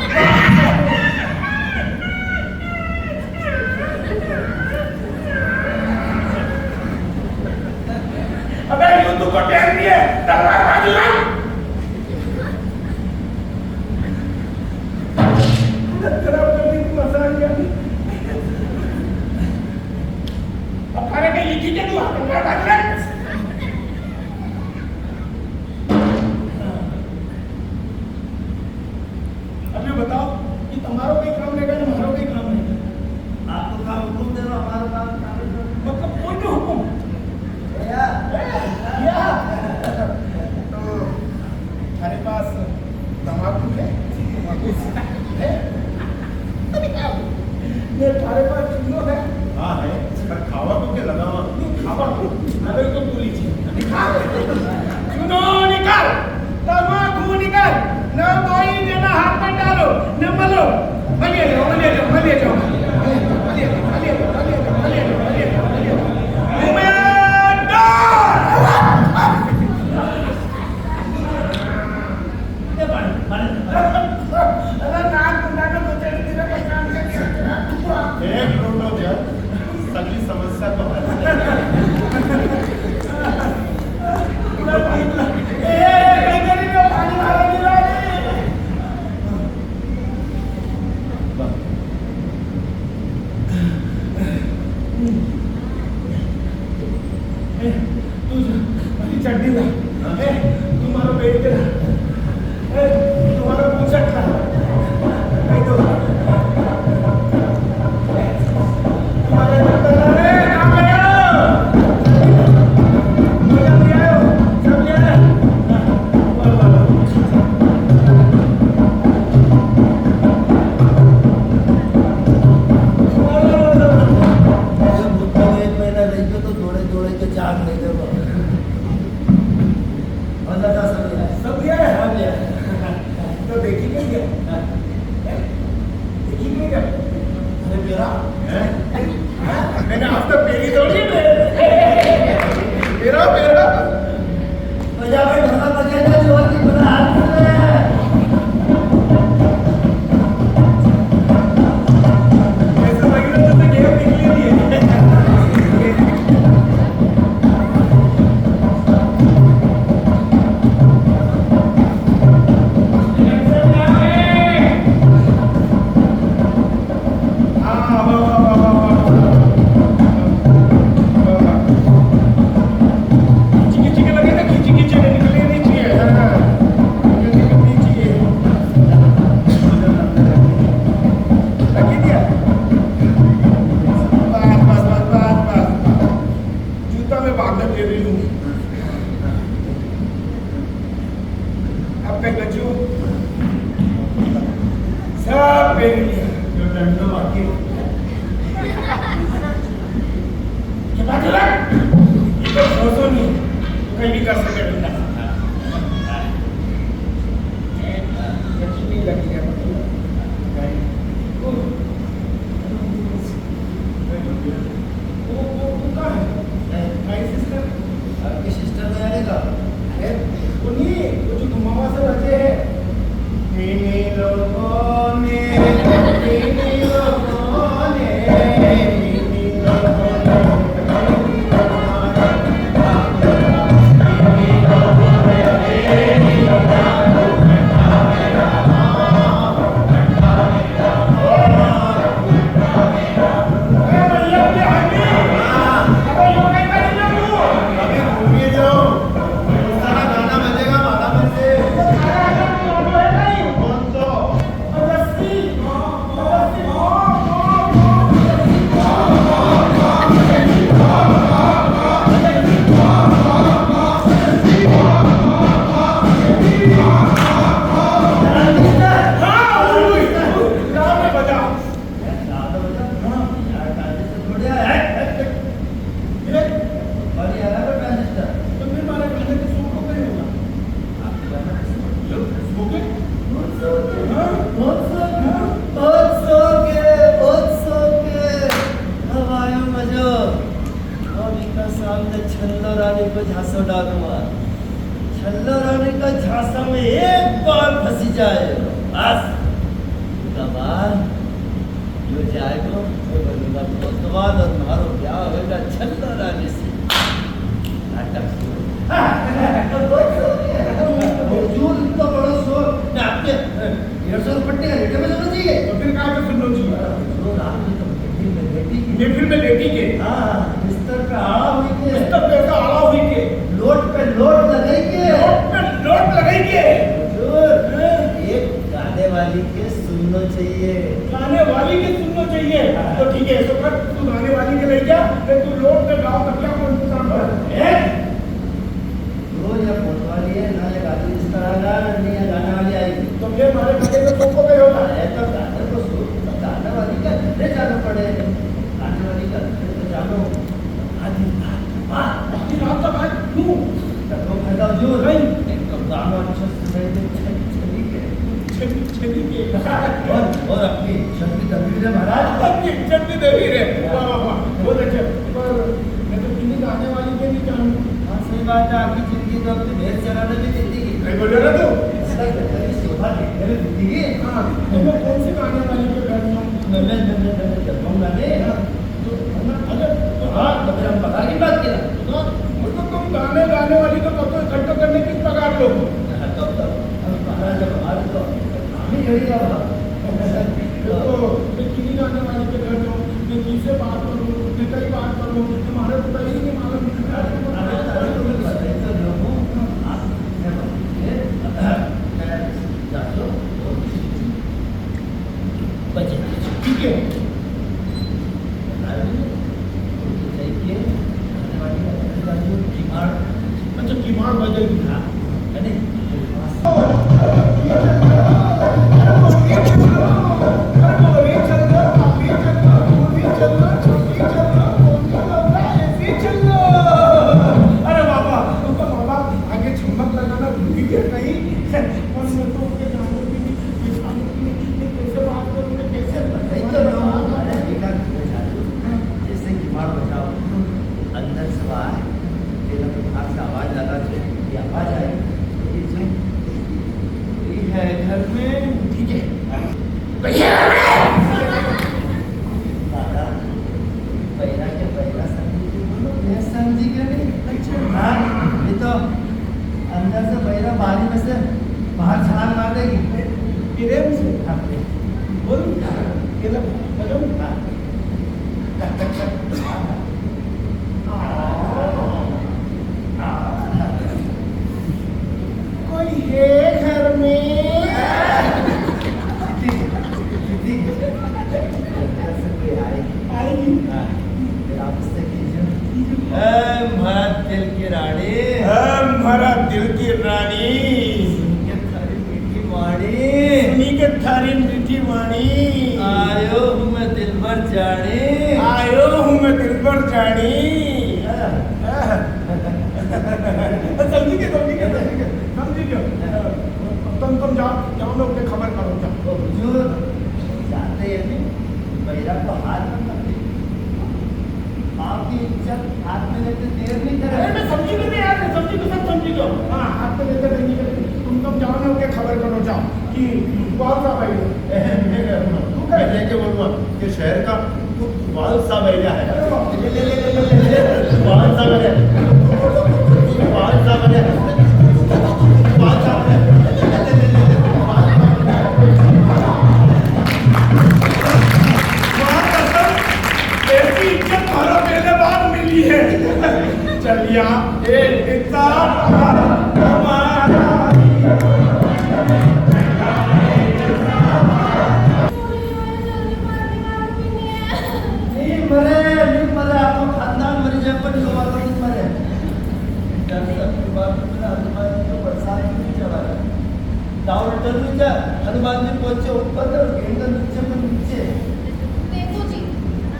अबे, युद्ध को टाइम नहीं है, तलवार बाजू रख। खराब कर दी, मजा आ गया। अब खाने के लिए ठीक है, तू हाथ में बात कर। अब ये बताओ कि तुम्हारो कोई काम रहेगा ना, हमारो कोई काम रहेगा? आपको काम हुकुम दे दो, हमारा काम, काम करो। मतलब कोई भी हुकुम? या। या। तो हमारे पास तमाकू है? है? अरे क्या? ये थारे पास चूनो है? हाँ है, पर खावा को के लगावा? नहीं, खावा को। अरे तो पूरी चीज। निकाल। चूनो निकाल, तमाकू निकाल, ना कोई जना हाथ में डालो, न मलो। मलिए जाओ, मलिए जाओ, मलिए जाओ। मलिए जाओ, मलिए जाओ, मलिए जाओ। उमेदवार! अरे नाक बंदा के दो चार दिन में काम कर दिया। एक लोटो जल सगली समस्या को हल। ए, ए, ए, ए, पानी मारो, नहीं मारो। ए, तू जा, अरे चड्डी ला। ए, तुम्हारा पेट के ला। ए, तुम्हारा पूछट ला। ए, तो, तुम्हारा जूता ला रे। मैंने आज तक मेरी थोड़ी है। मेरा, मेरा। बजा भाई, ढोलक बजा, बजा, जोर की बजा, हाथ से। ऐसा लग रहा है जैसे गेम निकली नहीं है। हाँ, वाह, वाह, वाह। खींची, खींची के लगे ना, खींची, खींची के निकले नहीं चाहिए। हाँ, हाँ। खींची, खींची के। लगी दिया। Bus, bus, bus. जूता में बांध के दे दूँ। अब कई बच्चों, सब पहन लिया। जो डंडो बाकी। ये बात अलग। ये तो सोचो नहीं, तो कहीं भी कर सके बंदा। लक्ष्मी लगी है। वो, वो, वो कहाँ है? हैं? My sister? आपकी sister नहीं आएगा? अरे, वो नहीं, वो जो घुमावा से बचे हैं। इन्हीं लोगों ने, इन्हीं लोगों ने, इन्हीं लोगों ने, हाँ, उल्लू, उल्लू, गाँव में बजा। यार, ज्यादा हो जाए। हाँ। यार, ट्रांजिस्टर थोड़ी है। हट, हट, हट। ये? और ये अलग है ट्रांजिस्टर। तो फिर मारा गाने के सुर को कहीं होगा। आपके गाने के सुर? जो सुर के? बहुत सुर के। हाँ। बहुत सुर के। हाँ। बहुत सुर के। बहुत सुर के। अब आयो मजो। अब इनका सामने छल्लो रानी को झांसो डालूंगा। छल्लो रानी का झांसा में एक बार फंसी जाए, बस। उसका बाद जो जाएगो, वो बनेगा कोतवाल और म्हारो ब्याह होगा छल्लो रानी से। नाटक शुरू। हुजूर, इतना बड़ा शोर, मैं आपके डेढ़ सौ रुपये का रेडियो में सुनना चाहिए। तो फिर कहाँ पे सुनना चाहिए? जो रात में तुम महफिल में लेटी के। महफिल में लेटी के। हाँ, बिस्तर पे आड़ा हुई के। बिस्तर पे ऐसा आड़ा हुई के। लोट पे लोट लगाई के। लोट पे लोट लगाई के। हुजूर, हाँ। एक गाने वाली के सुनना चाहिए। गाने वाली के सुनना चाहिए। हाँ। तो ठीक है, ऐसा कर, तू गाने वाली के ले जा, फिर तू लोट पे गाओ, तब क्या कौन इंतजाम कर? ए? जो या कोतवाली है, ना ये गाने वाली आएगी। तो फिर हमारे गाने में कौन को गए होगा? अरे तो गाने को सुन, तो गाने वाली का घर जाना पड़े। गाने वाली का घर तो जानो। आधी रात के बाद। आधी रात के बाद क्यों? तो फायदा जो नहीं। एक तो गाना अच्छा सुनाई दे, चली, चली के। चली, चली के। और, और अपनी इज्जत भी दबी रहे महाराज। अपनी इज्जत भी दबी रहे। वाह, वाह, वाह। बहुत अच्छा। पर मैं तो किन्हीं गाने वाली के नहीं जानू। हाँ, सही बात है, आखिर जिंदगी तो अपनी भैंस चराने में बीती गई। नहीं बोल रहा तू? ऐसा कहता है, शोभा देखने में बीती गई। हाँ, तो मैं कौन से गाने वाली के घर जाऊँ? मैं, मैं, मैं, मैं, मैं, मैं, मैं, मैं, हाँ, तो मैं, अगर, तो हाँ, तो फिर हम पगार की बात करें। हाँ, मतलब तुम गाने, गाने वाली को कब तो इकट्ठा करने की पगार लो? हाँ, तब, तब, हम पगार जब हमारे तो हम ही घड़ी रहा। तो मैं किन्हीं गाने वाली के घर जाऊँ, मैं किससे बात करूँ, मैं कई बात करूँ, तुम्हारे तो कहीं नहीं मालूम। अरे, अरे, तुम्हें बताइए तो लोगों, आप, मैं बताइए, मैं जाता हूँ, और किसी बजे। ठीक है। बता रहे हैं, तो सही किए, खाने वाली का बता दो, किमाड़। अच्छा, किमाड़ बजाएगी। हाँ, है नहीं? अरे बाबा, उनका बाबा आगे चम्मच लगाना भूल गया कहीं। और मैं तो उनके जानवर भी नहीं, ये खाने पीने की, ये कैसे बात करूँ, मैं कैसे नहीं तो ना, अरे बेटा, घर में जा रहे हो। हाँ। जैसे कि अंदर से बाहर, तेरा तो हाथ से आवाज लगा दे, ये आवाज आई, तो ये जो, ये है घर में, ठीक है। दादा, बहिरा के बहिरा समझी के बोलो, मैं समझी के नहीं। अच्छा। हाँ, ये तो अंदर से बहिरा बारी में से बाहर छलांग मार देगी। प्रेम से। हाँ, प्रेम। बोल, ये लो, बोलो। हाँ। कोई है घर में? आएगी। हाँ, फिर आप उससे कीजिए। ए, म्हारा दिल की रानी। ए, म्हारा दिल की रानी। सुनी के थारी मीठी वाणी। सुनी के थारी मीठी वाणी। आयो हूँ मैं दिलबर जानी। आयो हूँ मैं दिलबर जानी। हाँ। समझी के, समझी के, समझी के, समझी के। तुम, तुम जाओ, जाओ, मैं उठे खबर करूँ, जाओ। ओ, हुजूर, जाते हैं नहीं, बहिरा को हाथ में मत दे। आपकी इज्जत हाथ में लेते देर नहीं करे। अरे, मैं समझी भी नहीं यार, मैं समझी तो सब समझी तो। हाँ, हाथ में लेते देर नहीं करे। तुम, तुम जाओ, मैं उठे खबर करूँ, जाओ। कि वाल साहब आई है। ए, मैं क्या बोलूँ? तू क्या? मैं क्या बोलूँ? ये शहर का कोतवाल साहब आई है। अरे बाप रे। ले, ले, ले, ले, ले, ले, ले। वाल साहब आई है। वाल साहब आई है। वाल साहब आई है। ले, ले, ले, ले, ले। वाह कसम, ऐसी इज्जत थारा पहले बार मिली है। चलिया, ए, इतना हमारा। नी मरे, नी मरे, आपको खानदान मरी जाए, पर ये वाला नी मरे। डॉक्टर की बात में हनुमान जी को बरसात भी नहीं चला। दाऊ डरू जा, हनुमान जी पहुंचे ऊपर और गेंद नीचे में नीचे। देखो जी,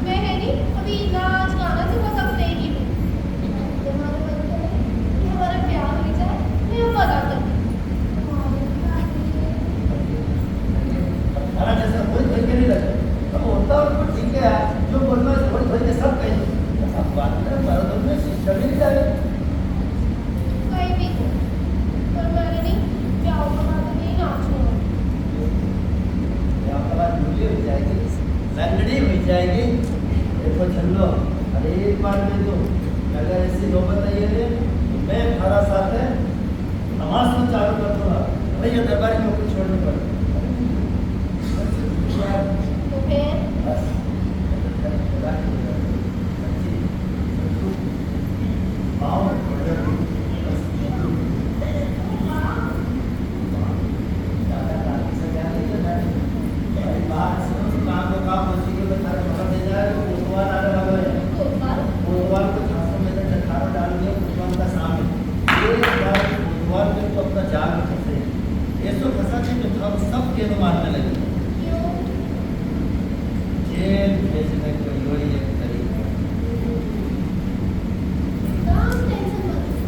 मैं है नी, अभी नाच गाना से बस अब नहीं हूँ। तुम्हारे मन को नहीं, तुम्हारा प्यार हो जाए, मैं अब बता दूँ। तुम्हारा जैसा कोई कोई के नहीं लगे। अब होता है, उनको ठीक है यार, जो बोलना है, वही वही के सब कहेंगे। अब बात करें, मर्द में सिस्टम ही नहीं जाए। कहीं भी तो। पर मैंने नहीं, ब्याह के बाद नहीं नाचना। ब्याह के बाद लूली हो जाएगी, लंगड़ी हो जाएगी। देखो छल्लो, अरे एक बार में तो अगर ऐसी नौबत आई है, तो मैं थारा साथ है, तमाशा चालू कर दूंगा। भैया दरबारी नौकरी छोड़नी पड़ी। तो फिर? बस। ऐसो फंसा थे जो हम सब के अनुमान में लगे। क्यों? जेल भेजने को यो ही एक तरीका। काम टेंशन मत लो।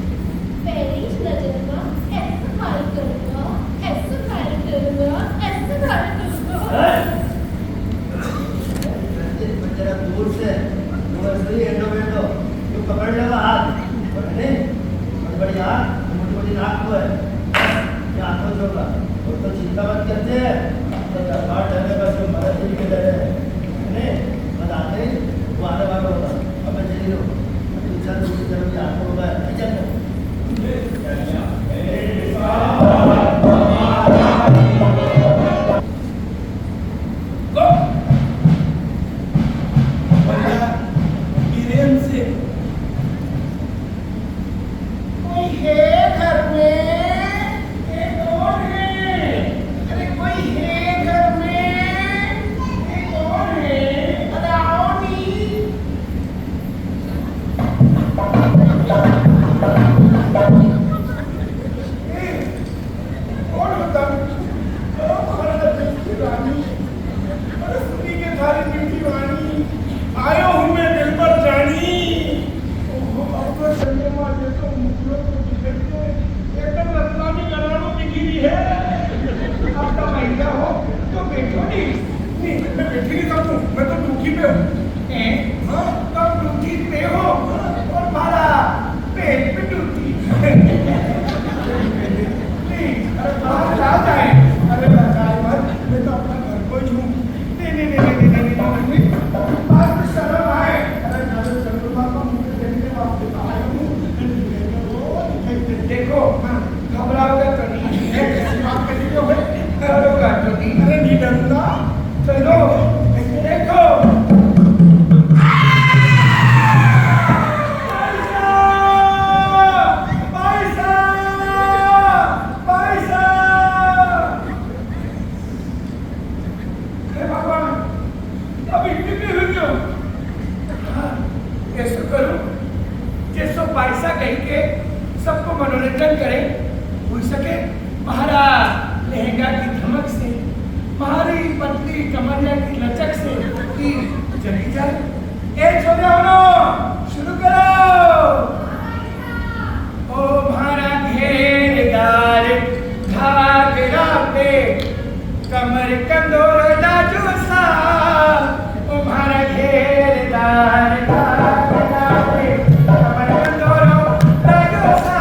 पहली नजर में ऐसा घायल करूंगा, ऐसा घायल करूंगा, ऐसा घायल करूंगा। हैं? जरा दूर से, वो ऐसे ही एंडो बेंडो, यूं पकड़ लेगा हाथ, और नहीं, बड़ी बड़ी आँख, मोटी मोटी नाक को है। ये हाथों से होगा। और तो चिंता मत करते हैं, तो दरबार डरे बस जो मदद ही के डरे है। नहीं, बताते ही वो आने वाला होगा। अब मैं चली जाऊँ। तू चल, तू चल, ये हाथों होगा, नहीं चल। को? भैया, वीरेन से। कोई है घर में? ये कौन है? अरे, कोई है घर में? ये कौन है? अरे, आओ नी। पैसा कही के सबको मनोरंजन करे, हुई सके म्हारा लहंगा की धमक से, म्हारी पतली कमरिया की लचक से कि जगी जाए। ए छोरे होनो, शुरू करो। ओ म्हारा घेरदार घाघरा पे कमर कंदोरो लाजो सा, ओ म्हारा घेरदार घाघरा पे कमर कंदोरो लाजो सा।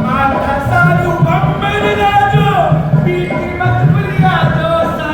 माथा सारू बम्बर राजो, पीटी मत भूलिया जो सा।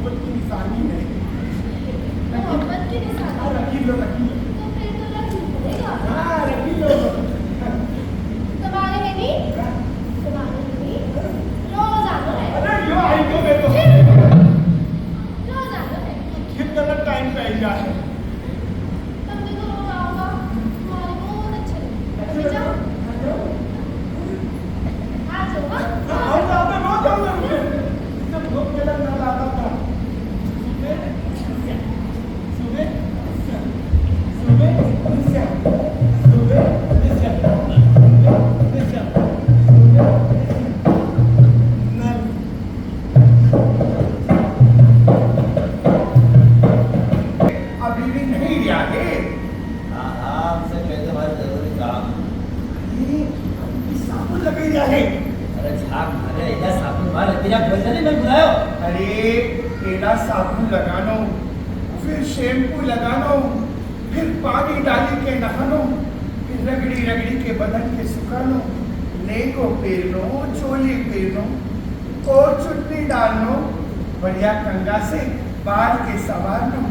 मोहब्बत की निशानी है। मोहब्बत की निशानी? हाँ, रखी लो, रखी लो। तो फिर तो रखनी पड़ेगा। हाँ, रखी लो। तुम्हारे है नहीं? तुम्हारे है नहीं? रोज आना है। अरे, यो आई तो मैं तो। रोज आना है। कितना टाइम पे आई जाए? तुम भी तो रोज आओगा, तुम्हारे बहुत अच्छे लगते हैं। अच्छा, अच्छा। आ जाओ, हाँ? हाँ, आओ, आओ, मैं रोज आऊंगा, रुको। जब लोग मेरा घर आता था, सुबह, सुबह, सुबह, सुबह, अभी भी नहीं रिया है। हाँ, हाँ, हमसे कह दो, हमारे जरूरी काम। अरे, ये साबुन लगाई रिया है। अरे, झाग मारे, इधर साबुन मार, तेरा बोल नहीं, मैं बुलायो। अरे, पहला साबुन लगानो, फिर शैम्पू लगानो, फिर पानी डाली के नहानो, फिर रगड़ी रगड़ी के बदन के सुखानो, लेंगो पेरनो, चोली पेरनो, और चुन्नी डालनो, बढ़िया कंघा से बाल के सवारनो,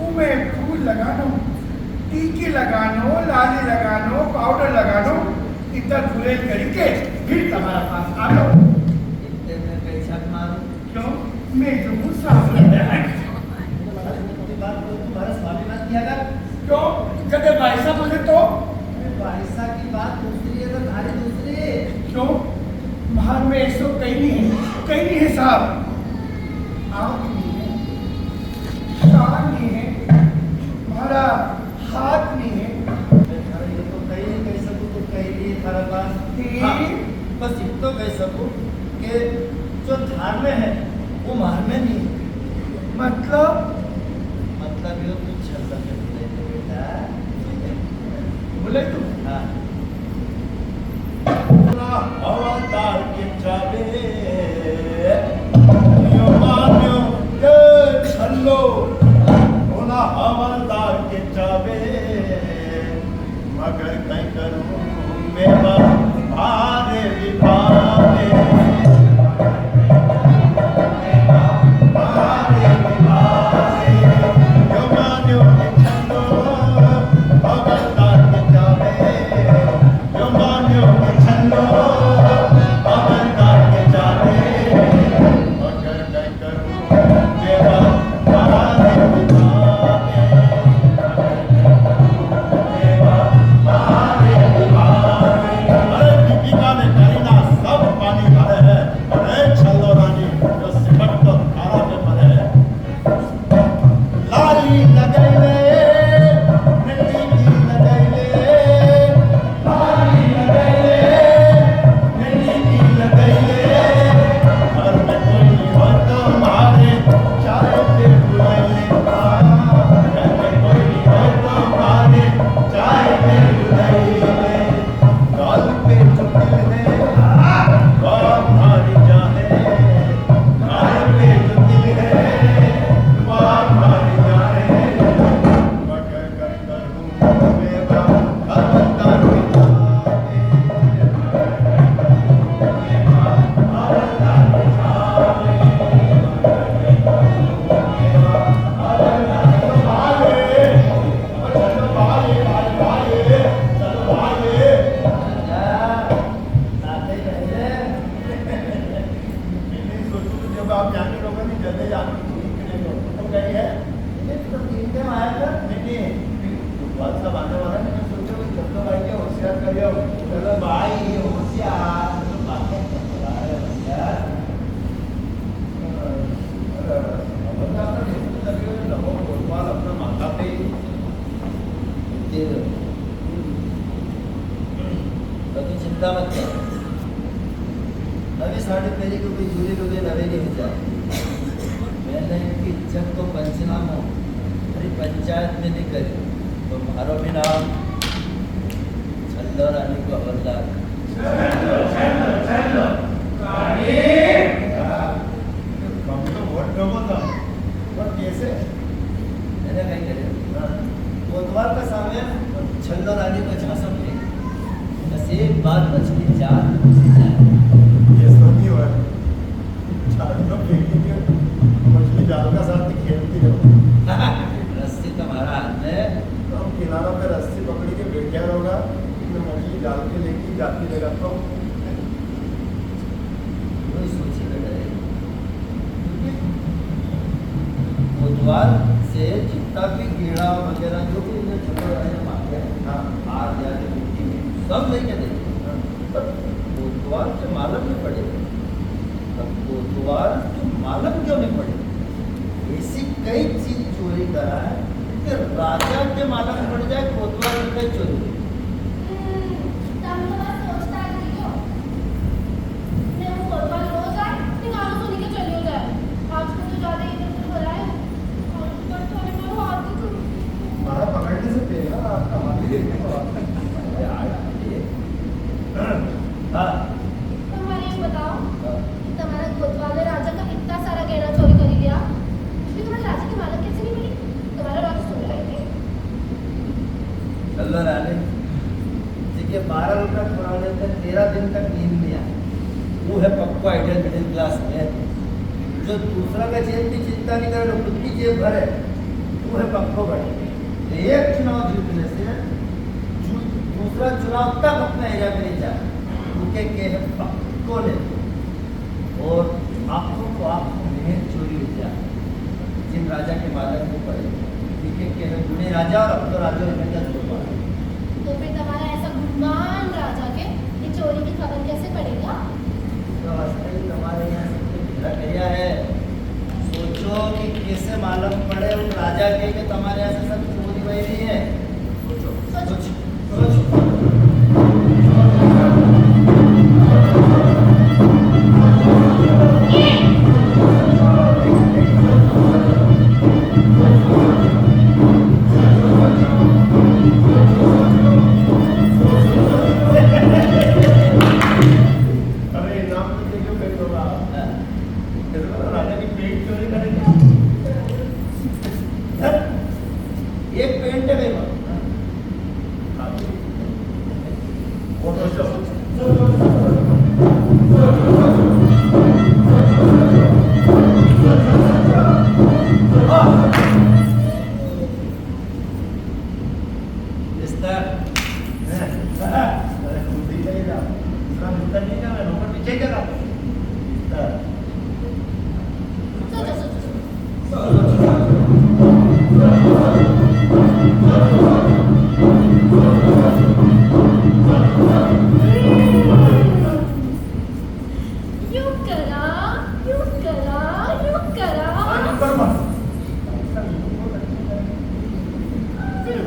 उमे फूल लगानो, टीकी लगानो, लाली लगानो, पाउडर लगानो, इतना धुलेल करी के फिर तुम्हारा पास आनो। इतने में पैसा मारो। क्यों? मैं जो हूँ साफ है। अरे, इतनी बात तो तुम्हारा स्वाभिमान किया कर। क्यों? जदे भाई साहब बोले तो? अरे, भाई साहब की बात दूसरी है तो थारी दूसरी है। क्यों? म्हार में ऐसो कई नहीं है, कई नहीं है साहब। आँख नहीं है, कान नहीं है, म्हारा हाथ नहीं है। अरे, थारा ये तो कई नहीं कह सकूँ, तो कई नहीं है थारा पास। ठीक। हाँ, बस इतना कह सकूँ कि जो थार में है, वो म्हार में नहीं है। मतलब? मतलब यो, तू छल्लो के भुलाई तो बेटा। भुलाई तू? हाँ। हवलदार के जावे, यो मान्यो के छल्लो, ओना हवलदार के जावे, मगर कई करूँ मैं बा-, भारे विभावे। अरे दीपिका ने करीना सब पानी भरे है। अरे छल्लो रानी, यो सिमट तो थारा पे पड़े है। लाली लगाई ले, नटी की लगाई ले, लाली लगाई ले, नटी की लगाई ले। घर में कोई नहीं हो तो मारे, चाय पे बुलाई ले। घर में कोई नहीं हो तो मारे, चाय पे बुलाई ले। गाल पे जो तिल है, वो मारी जा है। गाल पे जो तिल है, वो मारी जा है। मगर कर करूँ मैं बात, अब कर नहीं सोचो तो जब आप जाने लोगों ने जल्दी जाने तो कहीं है, नहीं तो तीन दिन आया था। नहीं, नहीं, बात सब आने वाला है, मैं सोचो कि चंदो भाई के होशियार करियो। चलो भाई, ये होशियार, तो बातें कर रहा है होशियार। अ, अ, खबरदार तो नहीं, तो लगे हुए लोगों को कोतवाल अपना माथा पे ही। तो तू चिंता मत कर। अभी साढ़े तेरी को कोई दूरी को कोई नवे नहीं हो जाए। मैंने इनकी इज्जत को पंचनामो, अरे पंचायत में नहीं करी, तो मारो भी नाम छल्लो रानी को हवलदार। छल्लो, छल्लो, छल्लो। रानी। कम तो वोट डबो था, पर कैसे? मैंने कहीं करे। हाँ। कोतवाल का सामने छल्लो रानी को झांसा में, बस एक बार मछली जाल में घुस जाए। ये सब नहीं हुआ। जाल तो फेंकेंगे, मछली जाल में कोतवाल से जितना भी गेड़ा वगैरह जो भी इन्हें छोटा बड़ा मांगे, हाँ। हार या जो कुछ भी, सब लेके दे। हाँ। पर कोतवाल के मालम नहीं पड़े। अब कोतवाल के मालम क्यों नहीं पड़े? ऐसी कई चीज चोरी करा है कि राजा के मालम पड़ जाए, कोतवाल ने कई चोरी की। हम्म, तम तो बस सोचता ही हो। मैं वो कोतवाल रोज आए, फिर गाना सुन के चलियो जाए। आजकल तो ज्यादा इधर उधर हो रहा है। और ऊपर तो हमें मारो आदत हो गई। हमारा पकड़ने से पहले ना आपका हाथ ही देखने को आता है। अरे यार, ये, हाँ। तो हमारे ये बताओ हाँ। कि तुम्हारा कोतवाल ने राजा का इतना सारा गहना चोरी कर लिया, फिर तुम्हारे राजा की मालम कैसे नहीं पड़ी? तुम्हारा राजा सो रहा है क्या? चलो रानी, जिके बारह रुपए पुराने थे, तेरह दिन तक नींद नहीं आई, वो है पक्को ideal middle class man। जो दूसरा का जेब की चिंता नहीं करे, तो खुद की जेब भरे, वो है पक्को बड़े। एक चुनाव जीतने से दू-, दूसरा चुनाव तक अपना एरिया में नहीं जाए, उनके के है पक्को नेता। और आंखों को आंखों में चोरी हो गया, जिन राजा के मालम को पड़े, ठीक है, कह रहे बूढ़े राजा और अब तो राजा इन्हें क्या छोड़ पा रहे। तो फिर तुम्हारा ऐसा गुणवान राजा के ये चोरी की खबर कैसे पड़ेगा? तो वास्तव में तुम्हारे यहाँ सबको भेला करिया है। सोचो कि कैसे मालम पड़े उन राजा के कि तुम्हारे यहाँ से सब चोरी वही नहीं है। सोचो, सोचो। अरे, नाम तो देखो, कई लोग आ। हाँ। देखो, राजा की पेंट चोरी करेंगे। हाँ। एक पेंट है मेरे पास। बिस्तर। अरे, कुर्सी चाहिए था। दूसरा बिस्तर नहीं था, मैं नौकर पीछे क्या था? बिस्तर। यूं करा, यूं करा, यूं करा। हाँ, यूं करूँगा। सुनो,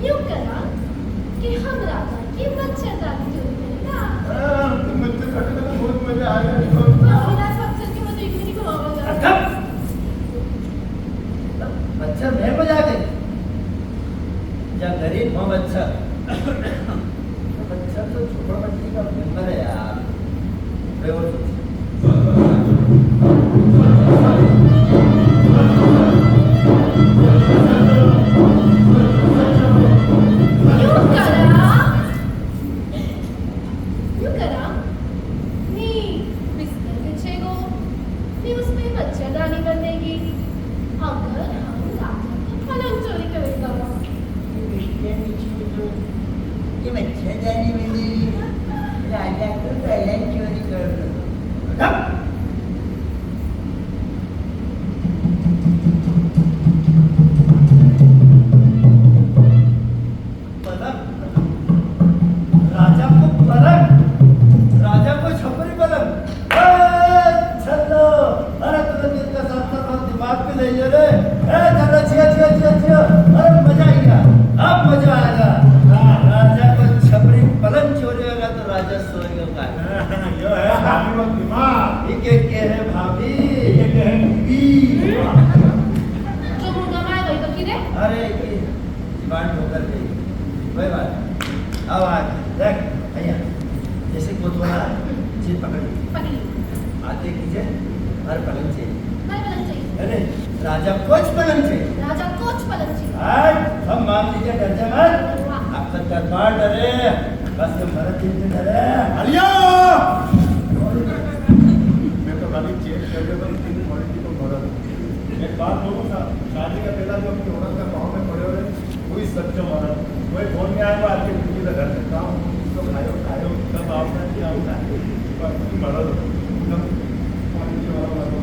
यूं करा कि हम राजा की मच्छरदानी चोरी करेगा। हाँ, तुम मच्छर काटने में बहुत मजा आएगा। बस बिना मच्छर के मैं तो एक भी नहीं घुमाऊंगा। अच्छा। मच्छर में मजा आ गई। या गरीब हो मच्छर। मच्छर तो झोपड़पट्टी का मेंबर है यार। वे और सोच। यूं करा। यूं करा, नी बिस्तर बिछेगो, नी उसमें मच्छरदानी बंधेगी। अगर हम राजा को पलंग चोरी करेगा। ये बिस्तर बिछेगो, ये मच्छरदानी बंधेगी, राजा को पलंग चोरी कर दो। पलंग, राजा को पलंग, राजा को छपरी पलंग। ए, छल्लो, अरे तूने दिल का साथ साथ दिमाग भी ले लिया रे। ए, छल्लो, जिया, जिया, जिया, जिया। अरे मजा आ गया, अब मजा आएगा। राजा को छपरी पलंग चोरी होगा तो राजा सोएगा कहाँ? यो है भाभी को दिमाग। ये के, के है भाभी? ये के है बीबी? जो मुंडा में आई गई तो की रे? अरे की डिमांड होकर गई। वही बात। अब आज देख, भैया, जैसे कोतवाल चीज पकड़ी। पकड़ी। आते कीजे, हर पलंग चाहिए। हर पलंग चाहिए। अरे, राजा कोच पलंग चाहिए। राजा कोच पलंग चाहिए। आज हम मान लीजिए, डर जा मत। वाह। आपका दरबार डरे, बस ये मरद जितने डरे। हलिया! मैं तो खाली चेंज कर दे, पर इतनी क्वालिटी तो मरद। एक बात बोलूं साहब, शादी का पहला जो अपनी औरत का पाँव में पड़े हुए, वही सच्चा मरद। वही फोन में आएगा, आपके बीवी का घर से काम, तो खायो, खायो, कब आओगा, क्या होगा? पर मरद, एकदम क्वालिटी वाला मरद।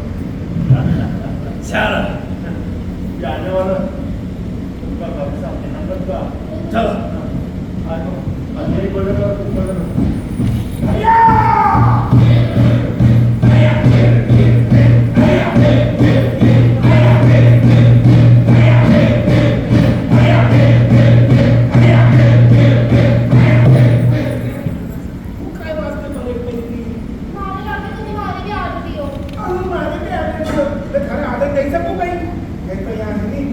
चलो। जाने वाला उनका घर सामने नंबर का। चलो। आ जाओ। आ, यही बोलेगा, ऊपर से। भैया! तू काय वास्ते पलट गई थी? मारे लागे तो तुम्हारी भी आदत ही हो। हाँ, मारे भी आदत हो। मैं घर आदत नहीं सकूं कहीं। मैं तो यहाँ है नहीं।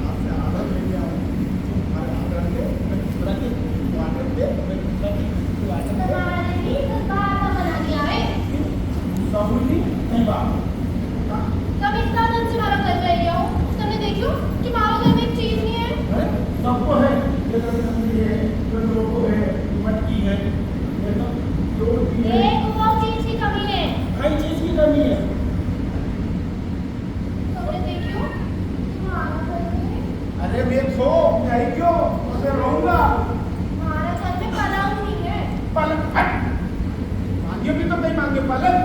आपसे आदत लेके आऊँ। तुम्हारे आदत पे, मैं दूसरा के, आदत पे, मैं दूसरा के, आदत पे। तुम्हारे भी तो बात बना दिया है। क्यों? गुस्सा हुई थी? नहीं बात। हाँ? तम इतना दिन से मारा घर में रह गया हो, तमने देखो कि मारा घर में एक चीज नहीं है। अरे, सबको है। ये लड़की लंबी है, ये लोगों को है, मटकी है, ये सब जोड़ती है। एक वो चीज की कमी है। कई चीज की कमी है? तमने देखियो, मारा घर में। अरे देखो, मैं आई क्यों? मैं रहूंगा। मारा घर में पलंग नहीं है। पलंग, हट। मांगियो भी तो कई मांगियो पलंग।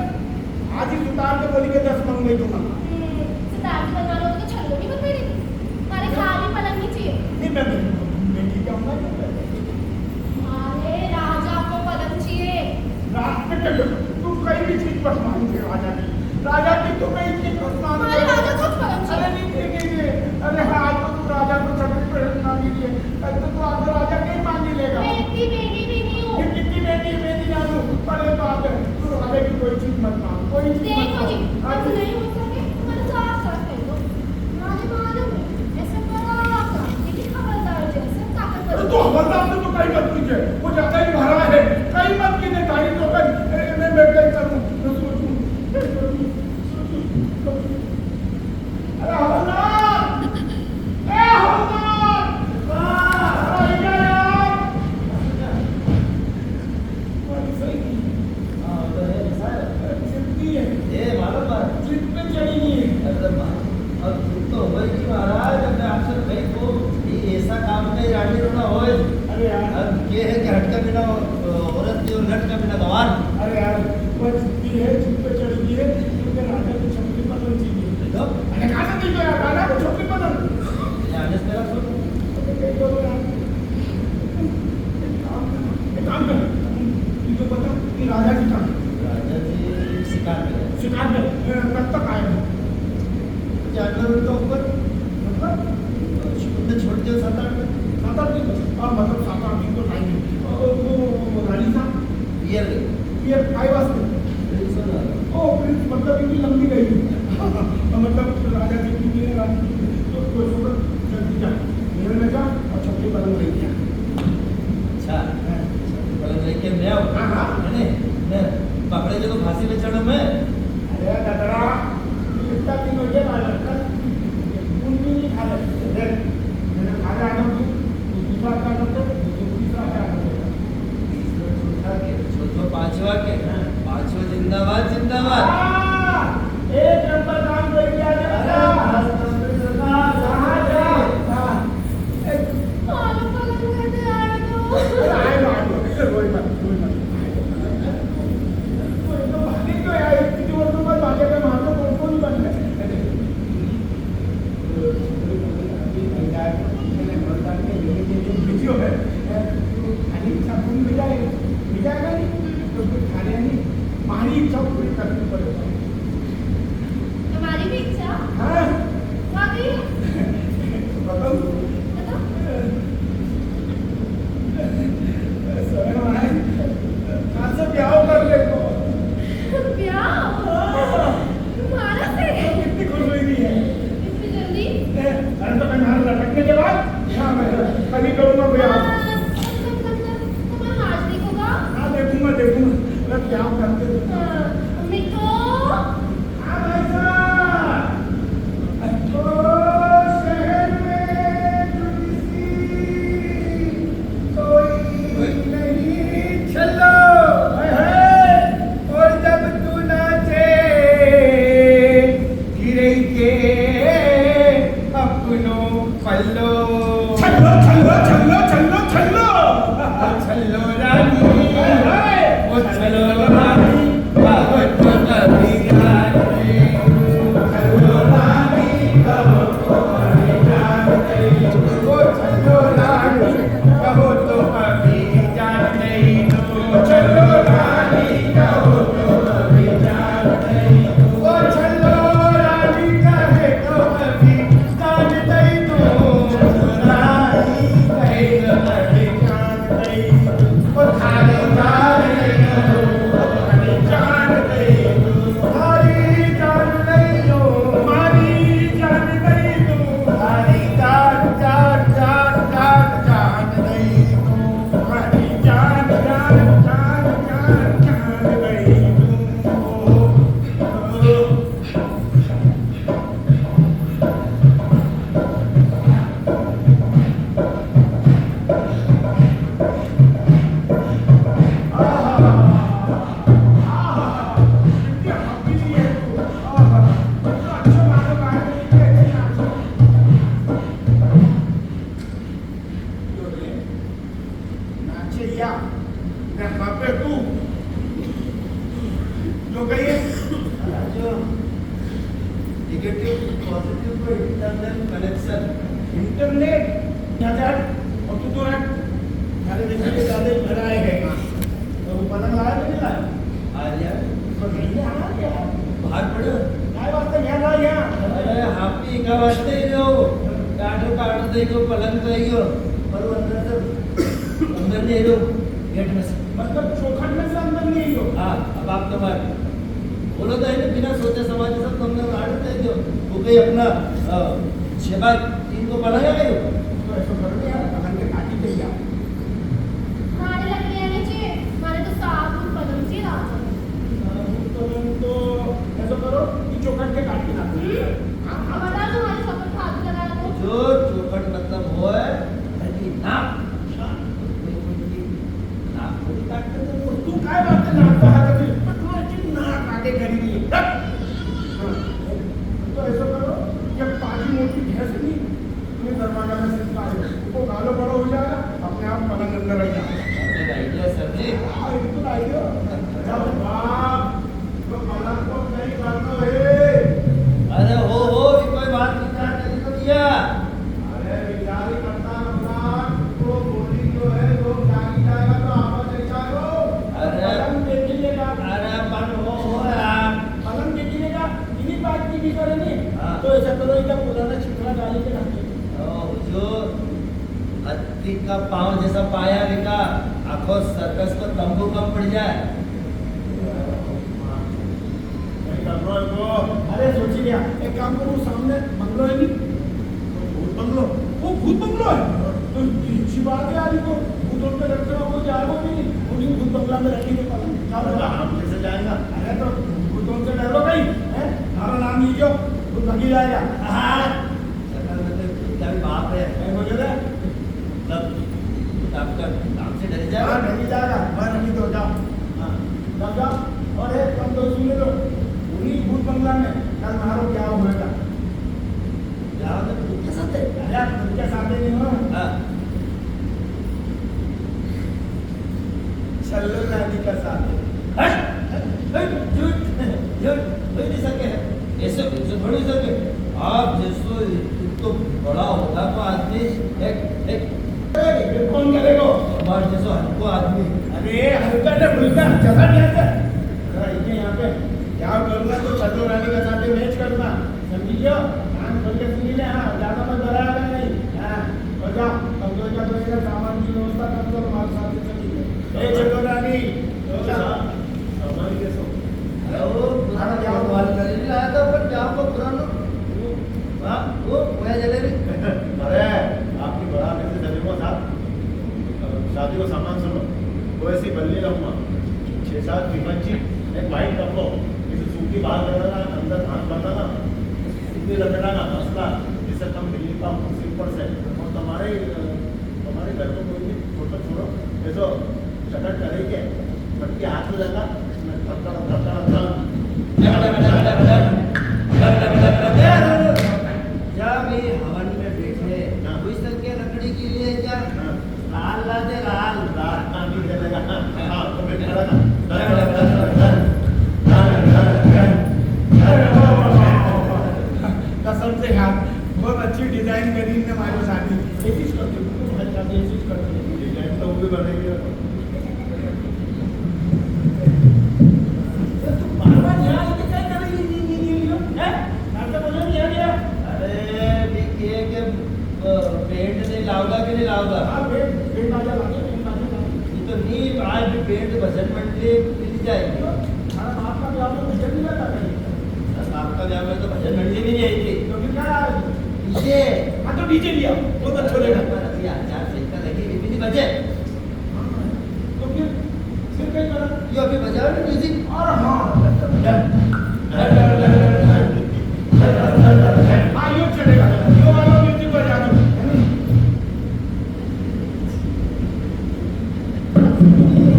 आज ही सुतार के बोली के दस मंगई दूंगा। हम्म, सुतार की बनवा लो तो छल्लो नहीं बनवा देती। मारे खाली पलंग नहीं चाहिए। नहीं, मैं, मैं, मैं ठीक है, मैं नहीं करता। अरे, राजा को पलंग चाहिए। राज में तो तू कई भी चीज मत मांग के राजा की। राजा की तू कई चीज मत मांग। अरे, राजा को पलंग चाहिए। अरे, नहीं, नहीं, नहीं, नहीं। अरे, हाँ, आज तो तू राजा को छतरी पे मांगी है। कल तो तू आगे राजा के ही मान नहीं लेगा। मैं इतनी बेटी भी नहीं हूँ। ये कितनी बेटी है, मैं नहीं जानू, पर एक बात है, तू राजा की कोई चीज मत मांग, कोई चीज मत देखो मांग। जी, हाँ, तुमसे नहीं हो सके, तुम्हारे साथ साथ कर दो। मुझे मालूम है, ऐसे बड़ा काम, लेकिन हवलदार जैसे ताकतवर। अरे, तो हवलदार से तो कई मत कीजिए, वो ज्यादा ही भरा है, कई मत कीजिए, तारीफ तो कर, ए, मैं, मैं कई करूँ, मैं सोचूँ, मैं सोचूँ, सोचूँ, सोचूँ। अरे हवलदार! ए हवलदार! हाँ। अरे इधर आओ। हाँ, तो है, साहब। अरे जिंदी है। ए, मालूम बात। जिंद पे चढ़ी हुई है। अरे माँ, अब जिंद तो होएगी महाराज, अब मैं आपसे कहीं को, ये ऐसा काम में रानी रोना होए। अरे यार। अब ये है कि हटका बिना औरत की और लटका बिना गवार। अरे यार, वो जिंदी है, जिंद पे चढ़ी हुई है, क्योंकि राजा की छपरी पसंद चीज है। तो? अरे कहाँ से देखो यार, राजा को छपरी पसंद। ये आदेश मेरा सुन। अरे कहीं बोलो यार। एक काम कर, एक काम कर। तू तो बता कि राजा जी कहाँ? राजा जी शिकार पे गए। शिकार पे? ए, कब तक आए हो? जानवर उनका ऊपर। मतलब? उनने छोड़ दिया सात आठ दिन। सात आठ दिन? हाँ, मतलब सात आठ दिन तो टाइम है। और वो, वो रानी साहब? पियर गए। पियर काय वास्ते? प्रिंस होना। ओ, प्रिंस मतलब इतनी लंबी गई। मतलब राजा जी की पियर रानी, तो कोई सुपर जल्दी जा। मेरे में जा और छपरी पलंग लेके आ। अच्छा। हाँ। पलंग लेके मैं आऊँ? हाँ, हाँ। है ने? मैं पकड़े के तो फांसी पे चढ़ूँ मैं। अरे गदड़ा, तू इतना दिन हो गया ना लड़का, खून भी नहीं खा रहे। देख, मैंने खा रहा है ना तू, तू दूसरा क्या करते, तू तीसरा क्या करते? तीसरा चौथा के, चौथा पांचवा के, हाँ। पांचवा जिंदाबाद, जिंदाबाद। हाँ, एक नंबर काम कर दिया रे अरे, बच्चा। मस्त, मस्त, मस्त। हाँ, हाँ, हाँ, हाँ। एक आलू पलंग करते आए तो। अरे, आए ना, आए ना। अरे, रोई मत, रोई मत। तो एकदम भागे क्यों यार? इतनी जोर से मत भागे, मैं मार को कौन, कौन बन है? खाली इच्छा पूरी हो जाए, हो जाएगा नहीं, तो फिर खाने नहीं, मारी इच्छा पूरी करनी पड़ेगा। तुम्हारी भी इच्छा? हाँ। वाकई? बताऊँ? बताओ। शर्म आए। आज से ब्याह कर ले तो। ब्याह? हाँ। तुम्हारा से? कितनी खुश हुई थी है। इतनी जल्दी? ए, अरे तो मैं यहाँ लटकने के बाद, हाँ, मैं कभी करूँगा ब्याह। हाँ, कम, कम, कम, कम। तुम्हारा हाथ देखूंगा? हाँ, देखूंगा, देखूंगा। मैं ब्याह करके दूंगा। हाँ, मिठू। हाँ, भाई साहब। नेगेटिव, पॉजिटिव को इंटरनल कनेक्शन। इंटरनेट? क्या यार? और तू तो यार, अरे, देखिए, ज्यादा ही भरा है। तो वो पलंग लाया कि नहीं लाया? आ गया। तो नहीं आया क्या? बाहर पड़ो। काय वास्ते यहाँ ला यहाँ? अरे, आप भी का वास्ते ही हो। काटो, काटो, देखो, पलंग तो ही हो। पर वो अंदर से, अंदर नहीं हो, गेट में से। मतलब, चौखट में से अंदर नहीं हो? हाँ, अब आप तो बाहर। बोलो तो है ना, बिना सोचे समझे सब तुमने लाडू दे दो। वो कोई अपना, अ, छेदा इनको बनाया नहीं हो? तो ऐसा करो ना यार, पलंग के काटी दे यार। मारे लकड़ियाँ नहीं चाहिए, मारे तो साबुत पलंग चाहिए रात को। साबुत पलंग तो ऐसा करो कि चौखट के काटी ना दो। हम्म? हाँ, हाँ। बता दो, हमारे सब पर हाथ लगा दो। जो चौखट मतलब हो है, धरती ना। हाँ। कोई, कोई, कोई। नाक थोड़ी काट के दे। तू काय बात है, नाक तो हाथ में, मैं तुम्हारी नाक आगे करी दी है। रख। हाँ। तो ऐसा करो, जब ताजी मोटी भैंस नहीं, तुम्हें दरवाजा में से निकाल दो। वो गालो बड़ो हो जाएगा, अपने आप पलंग अंदर आ जाएगा। अरे आइडिया सर जी। हाँ, बिल्कुल आइडिया। जब बाप तो पलंग को नहीं करना है। अरे हो, हो, ये कोई बात विचार करी तो दिया। अरे विचार ही करता रहता, तो बोली जो है, लोग जागी जाएगा तो आपस में जाएगा। अरे। पलंग देखी लेगा। अरे अपन हो, हो यार। पलंग देखी लेगा, इन्हीं बात की भी करेंगे। हाँ। तो ऐसा करो, इनका पुराना चित्रा डाली के रख दो। ओ, हुजूर, हत्ती का पाँव जैसा पाया विका, आखो सर्कस को तंबू कम पड़ जाए। नहीं कर लो इनको। अरे सोची क्या, एक काम करो, सामने बंगलो है नहीं, वो भूत बंगलो, वो भूत बंगलो है। तो अच्छी बात है यार, इनको भूतों पे डरते हुए कोई जाएगा भी नहीं, उन्हीं भूत बंगला में रखेंगे पलंग। क्या अरे बोला? हम कैसे जाएगा? अरे तो भूतों से डरो भाई, हैं? हमारा नाम लीजिए, भूत भागी जाएगा। हाँ। शक्ल में तो खुद का भी बाप है। नहीं बोले रे? मतलब, खुद आपका काम से डर जाएगा? हाँ, डर ही जाएगा। हाँ, डर ही तो जाओ। हाँ, जाओ, जाओ। और एक कम तो सुन लो, उन्हीं भूत बंगला में कल मारो क्या होएगा? क्या होता है? खुद के साथ है? अरे, आप खुद के साथ ही नहीं हो। हाँ। छल्लो नानी का साथ है। हट! हट! हट! झूठ! झूठ! हो ही नहीं सके है। ऐसे, ऐसे थोड़ी सके। आप जैसो इतना बड़ा होता तो आदमी एक, एक अरे, ये कौन करेगा? हमारे जैसो हल्को आदमी। अरे, हल्का ना फुल्का, चला नहीं आता। जरा इतने यहाँ पे क्या करूँगा तो छल्लो रानी का साथ मैच करना। समझ लियो? कान खोल के सुन ले, हाँ, ज्यादा मत बड़ा नहीं। हाँ, और जाओ, कमजोर का तो इधर सामान की व्यवस्था कर दो, हमारे साथ चली जाओ। ए, छल्लो रानी, तो जा। सामान कैसे हो? अरे, वो पुराना क्या हुआ? कर ही लाया था, पर क्या हुआ पुराना? वो, हाँ, वो, वो है जलेबी। अरे, आपकी बड़ा कैसे जलेबी साहब? शादी को सामान सुनो, वो ऐसी बल्ली लाऊंगा, छह सात चम्मच, एक वाइट कपड़ो, इसे सूती बाहर कर देना, अंदर धान भर देना, इतनी लकड़ा का मसला, जिससे कम बिजली का सिंपल से, और तुम्हारे, तुम्हारे घर को कोई भी छोटा छोड़ो, ये तो शकट करेंगे, मटकी हाथ में लगा, धक्का, धक्का, धक्का। जब ये हवन में बैठे, हाँ। कोई संख्या लकड़ी के लिए क्या? हाँ। राल ला दे, राल। राल, हाँ, नहीं चलेगा। हाँ, तो फिर चलेगा। कसम से यार, बहुत अच्छी डिजाइन करी इनने मारी शादी। ऐसी कर दो, तुम्हारी शादी ऐसी कर दो। डिजाइन तो वो भी बनाएंगे। तो तू बार-बार यहाँ आके क्या कर रही है? नहीं, नहीं, नहीं, नहीं, हैं? मैं तो बोला नहीं, यहाँ गया। अरे, भी के, के अ, बैंड नहीं लाओगा कि नहीं लाओगा? हाँ, बैंड, बैंड बाजा लागे, बैंड बाजा लागे। ये तो नहीं, आज भी बैंड भजन मंडली मिल जाएगी। हमारा बाप का ब्याह में भजन नहीं रहता कहीं। सर, बाप का ब्याह में तो भजन मंडली भी नहीं आई थी। तो फिर क्या आया? डीजे। हाँ, तो डीजे लिया, वो तो छोड़ेगा। पर अभी आचार संहिता लगी, ये भी नहीं बजे। हाँ, तो फिर, फिर क्या करा? ये अभी बजा रहे म्यूजिक। अरे हाँ। हाँ, यो चलेगा। यो वाला म्यूजिक बजा दो।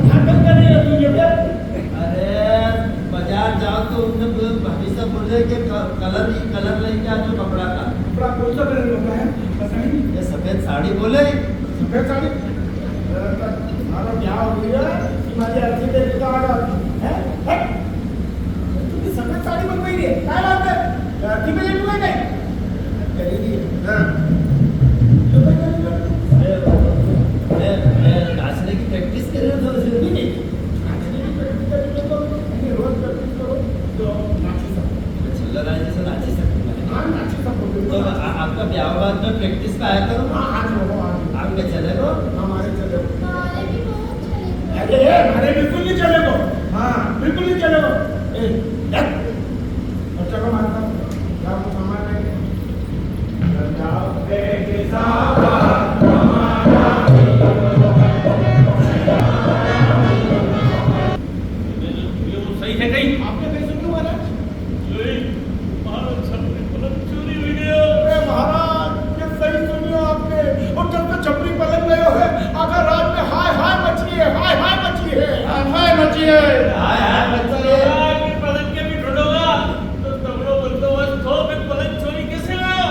नाटक कर रहे हो तुम ये पे? अरे, बाजार जाओ तो उनसे बोलो, भाभी से बोले कि क-, कलर ही कलर लेके आ जाओ कपड़ा का। कपड़ा कौन सा कलर होता है? बताइए। ये सफेद साड़ी बोले। सफेद साड़ी? अरे, तुम्हारा ब्याह हो गया, तुम्हारी अर्जी पे लिखा आ रहा है, हैं? हट! तुमने सफेद साड़ी बनवाई है, क्या बात है? यार, अभी तो ये हुआ नहीं। करेगी। हाँ। तो मैं करूँगा। मैं, मैं, मैं नाचने की practice कर रहा था उस दिन। नहीं, नहीं। नाचने की practice करनी हो तो, नहीं, रोज practice करो, तो नाची सकते हो। मैं चिल्ला राजा जैसे नाची सकता हूँ। हाँ, नाची सकते हो, तो बिल्कुल नाची सकते हो। आ-, आपका ब्याह बाद में practice पे आया करूँ? हाँ, आ जाओ, आ जाओ। आपके चलेगो? हमारे चलेगो। हमारे भी बहुत चलेगो। अरे, हमारे बिल्कुल नहीं चलेगो। हाँ, बिल्कुल नहीं चलेगो। ए, देख। और चलो, माता, जाओ, सामान लेके। जाओ, ए, के सामान। ये वो सही है कहीं? आपने कैसे क्यों, महाराज? यही, महाराज, छपरी पलंग चोरी हुई गयो। अरे महाराज, ये सही सुनियो आपने। और जब से छपरी पलंग गयो है, आखा राज में हाय हाय मची है, हाय हाय मची है। हाय हाय मची है। हाय हाय मची है। महाराज, ये पलंग के भी ढूंढोगा, तो तगड़ो बंदोबस्त हो, फिर पलंग चोरी कैसे गयो?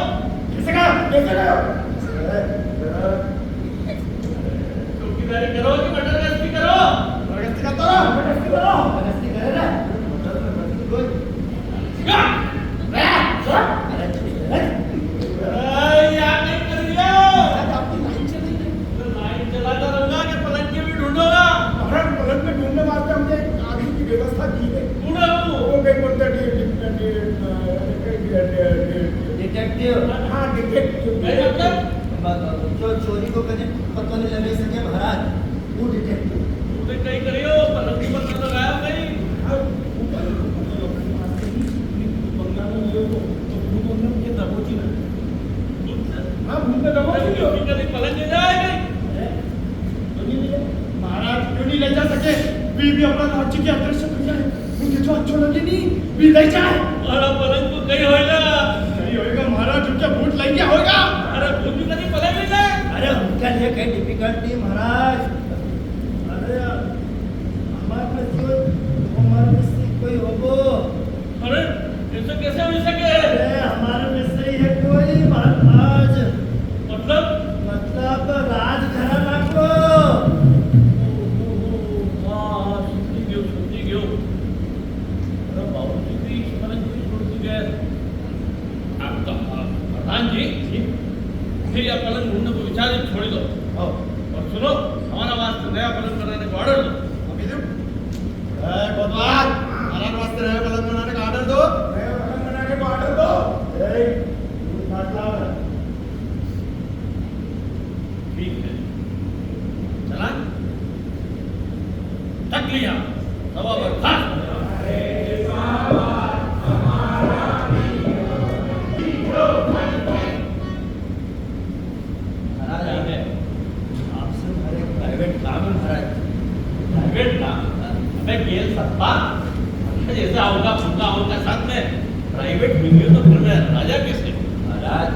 कैसे गयो? कैसे गयो? चौकीदारी करो कि मटर गश्ती करो? मटर गश्ती करता हूँ। मटर गश्ती करो। मटर गश्ती करे रे। मटर में गश्ती कोई। या! या! अरे, तू है। अरे, यार, नहीं कर दिया। अरे, आपकी लाइन चली गई। तो लाइन चलाता रहूंगा कि पलंग के भी ढूंढोगा? महाराज, पलंग में ढूंढने वास्ते हमने एक आदमी की व्यवस्था की है। कौन है वो? वो कहीं बोलते हैं, डि-, डि-, डि-, अ, कहीं डि-, डि-, डि-, डिटेक्टिव। हाँ, डिटेक्टिव। नहीं, मतलब? जो चोरी को कभी पता नहीं लगे सके महाराज, वो डिटेक्टिव। तूने कहीं करियो, पलंग को पता लगाया कहीं? हाँ, वो पलंग को पता लगाने वास्ते ही अपने बंगला में गयो तो, तो भूत बंगला में दबोची ना। भूत? हाँ, भूत ने दबोची लियो। कभी पलंग ले जाए कहीं? अरे, तो नहीं ले जाए। महाराज, क्यों नहीं ले जा सके? वी भी अपना राज्य के अध्यक्ष बन जाए। मुझे जो अच्छो लगे नी, वी ले जाए। अरे पलंग को कहीं होएगा। कहीं होएगा महाराज, उनके भूत ले गया होएगा। अरे भूत भी कहीं पलंग ले जाए। अरे उनके लिए कहीं difficult नहीं महाराज। अरे हमारे में से, हमारे में से कोई होगो। अरे ऐसा कैसे हो सके? अरे हमारे में से ही है कोई महाराज। मतलब? मतलब राजघराना को। हाँ, हाँ, समझी गयो, समझी गयो। अरे बाबूजी भी इस तरह की छोड़ दी गए। आप तो, आप प्रधान जी, जी। फिर यह पलंग ढूंढने को विचार ही छोड़ दो। हाँ। और सुनो, हमारा वास्ते नया पलंग बनाने को order दो। अभी दो। ए, कोतवाल, हमारा वास्ते नया पलंग बनाने का order दो। नया पलंग बनाने का order दो। ए, तू फाटला है। ठीक है, चला। तक लिया, सवा बरखास्त। महाराज, आपसे हमारे एक private काम है महाराज। Private काम? अबे गेल सप्पा, जैसे आऊंगा, फूंगा, आऊंगा साथ में। Private मिलियो तो फिर मैं राजा कैसे? महाराज,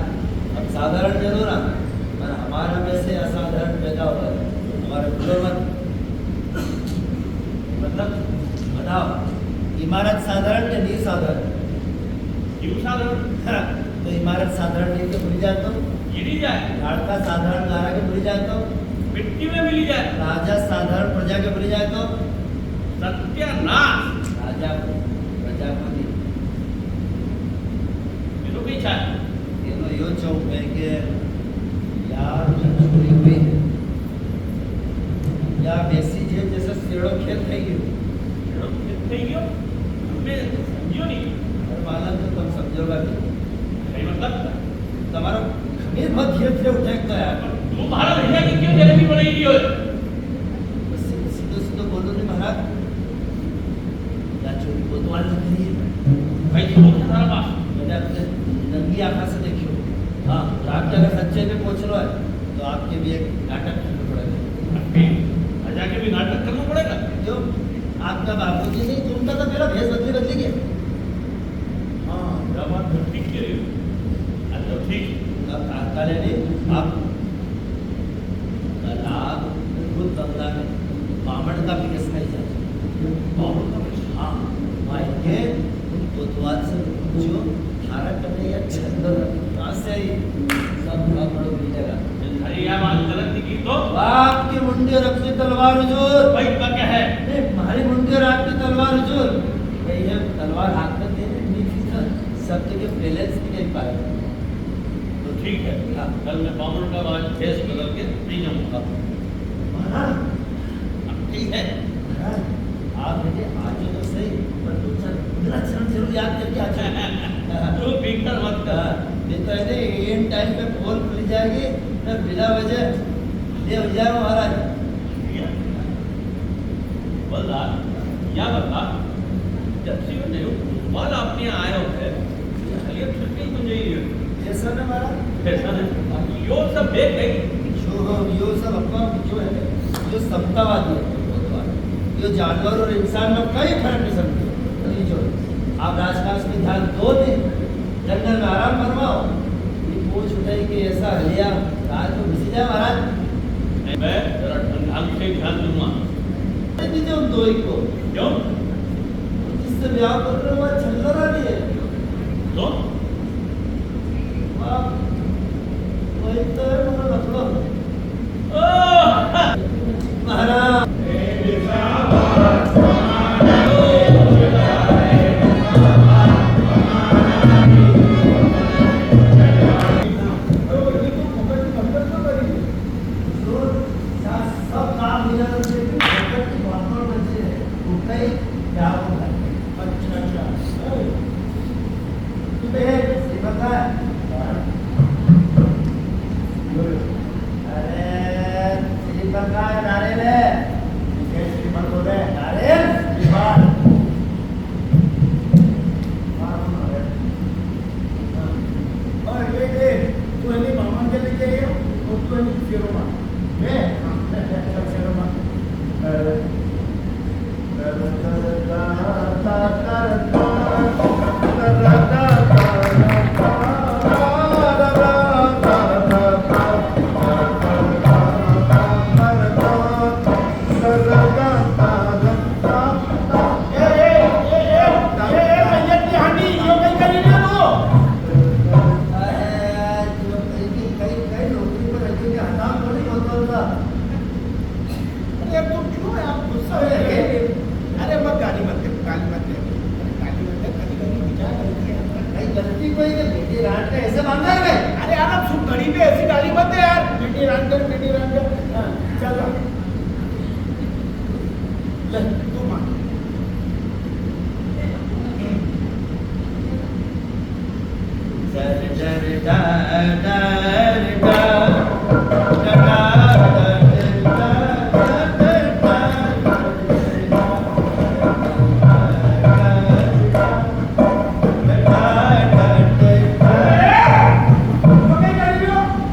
हम साधारण जरूर हैं, पर हमारा में से असाधारण पैदा हुआ है। हमारे बोलो मत। मतलब? बताओ, इमारत साधारण के नी साधारण? क्यों साधारण? हाँ, तो इमारत साधारण नहीं तो भूली जाए तो? गिरी जाए। लाड़का साधारण गारा के भूली जाए तो? मिट्टी में मिली जाए। राजा साधारण प्रजा के भूली जाए तो? सत्यानाश। राजा को, प्रजा को नहीं। ये तो कहीं चाहे। ये तो यो चौक है कि यार, चोरी हुई। या वैसी जे जैसे सेड़ो खेत खाई गयो। सेड़ो खेत खाई गयो? हमें समझियो नहीं। अरे मालूम तो तुम समझोगा भी। नहीं मतलब? तुम्हारा खमीर बहुत धीरे धीरे उठेगा यार। पर तू हमारा भैया की क्यों जलेबी बनाई रही हो? बस सीधो सीधो बोलो नहीं महाराज। या चोरी कोतवाल ने करी है। भाई, झूठ है थारा बाप। मैंने अपने नंगी आंखा से देखियो। हाँ, रात के अगर सच्चे पे पहुंच रहा है, तो आपके भी एक नाटक करना पड़ेगा। अभी राजा के भी नाटक करना पड़ेगा? क्यों? आपका बाबूजी नहीं, तो उनका तो मेरा भेष बदली बदली गया। हाँ, यह बात तो ठीक कह रहे हो। अच्छा, ठीक। अब काले ने आप तालाब, भूत बंगला में बामण का भी केस नहीं जाता। बामण का केस? हाँ, वहाँ के उन कोतवाल से पूछो, थारा कने या छंदर कहाँ से आई? सब बामण मिल जाएगा। अरे, यह बात गलत निकली तो? आपकी मुंडी और अपनी तलवार हुजूर। भाई, का क्या है? नहीं, हमारी मुंडी और आपकी तलवार हुजूर। भाई, ये तलवार हाथ में देने नहीं थी तो सब जगह बैलेंस भी नहीं पाया। तो ठीक है, हाँ। कल मैं बामण का बाद भेष बदल के नहीं जाऊंगा। महाराज। अब ठीक है। महाराज, आप बेटे आ जाओ तो सही, पर दो चार मंगलाचरण जरूर याद करके आ जाओ। तू फिकर मत कर। हाँ, नहीं तो है ना, एन टाइम पे पोल खुल जाएगी, तो बिना वजह ले हो जाए महाराज। बोल रहा, या बता, जब से वो नयो कोतवाल आपने आयो है, ये हलिया छुट्टी को नहीं है। ऐसा ना महाराज। ऐसा ना। अब यो सब देख गई। जो, हाँ, यो सब अपना जो है, जो समतावादी है, कोतवाल। यो जानवर और इंसान में कई फर्क नहीं समझे। ये जो आप राजकाज पे ध्यान दो दे, जंगल में आराम फरमाओ। ये पूछ उठाई के ऐसा हलिया राज में घुसी जाए महाराज। मैं जरा ढंग, ढंग से ध्यान दूंगा। दे दीजिए उन दो एक को। क्यों? जिससे ब्याह कर रहे हो, वह छल्लरा भी है। तो? वाह, वही तो है, मतलब, मतलब। ओह! महाराज। हुजूर, यहाँ सब काम मिला करते थे, भगत की बातों में से उठा ही क्या होगा? अच्छा, अच्छा। तू तो ये श्रीफल का है। अरे, श्रीफल का है, नारियल है। ये श्रीफल बोले, नारियल। श्रीफल। और ये, ये, तू है नहीं, मामा के लेके आई हो, और तू है नहीं, शेरों मार। मैं? हाँ, शेरों मार। अरे, तू क्यों यार गुस्सा हो रहा है? अरे, मत गाली मत दे, गाली मत दे। अरे, गाली मत दे, कभी-कभी विचार करती है। भाई, गलती कोई नहीं, बेटी रांड का ऐसे बांधा है भाई। अरे यार, अब शुभ घड़ी पे ऐसी गाली मत दे यार। बेटी रांड कर, बेटी रांड कर। हाँ, चल। ले, तू मार।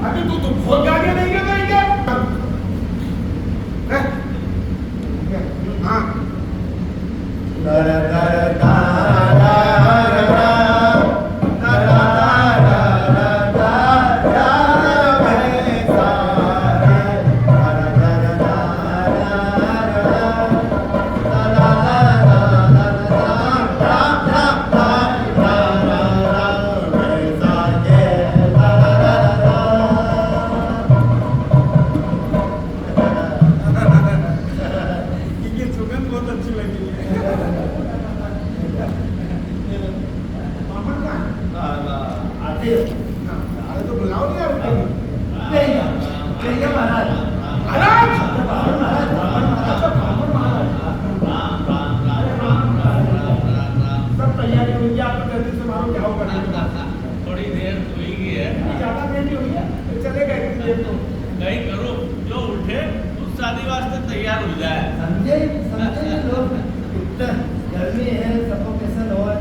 अभी तू तो बहुत गालियां दे रहा था इधर। हैं? हाँ। इनकी सुगंध बहुत अच्छी लगी है। बामण कहाँ है? आ, आ, आते हैं। हाँ, अरे तो बुलाओ नहीं यार उनको। नहीं, चाहिए महाराज। महाराज! बामण महाराज, बामण महाराज, बामण महाराज। अरे राम, राम, राम, राम, राम। सब तैयारी हुई है, आप तो जल्दी से मारो, क्या होगा? थोड़ी देर हुई है। नहीं, ज्यादा देर नहीं हुई है, तो चलेगा इतनी देर तो। कहीं करो, जो उठे, उस शादी वास्ते तैयार हो जाए। समझे, समझे ये लोग, इतना गर्मी है, suffocation हो है।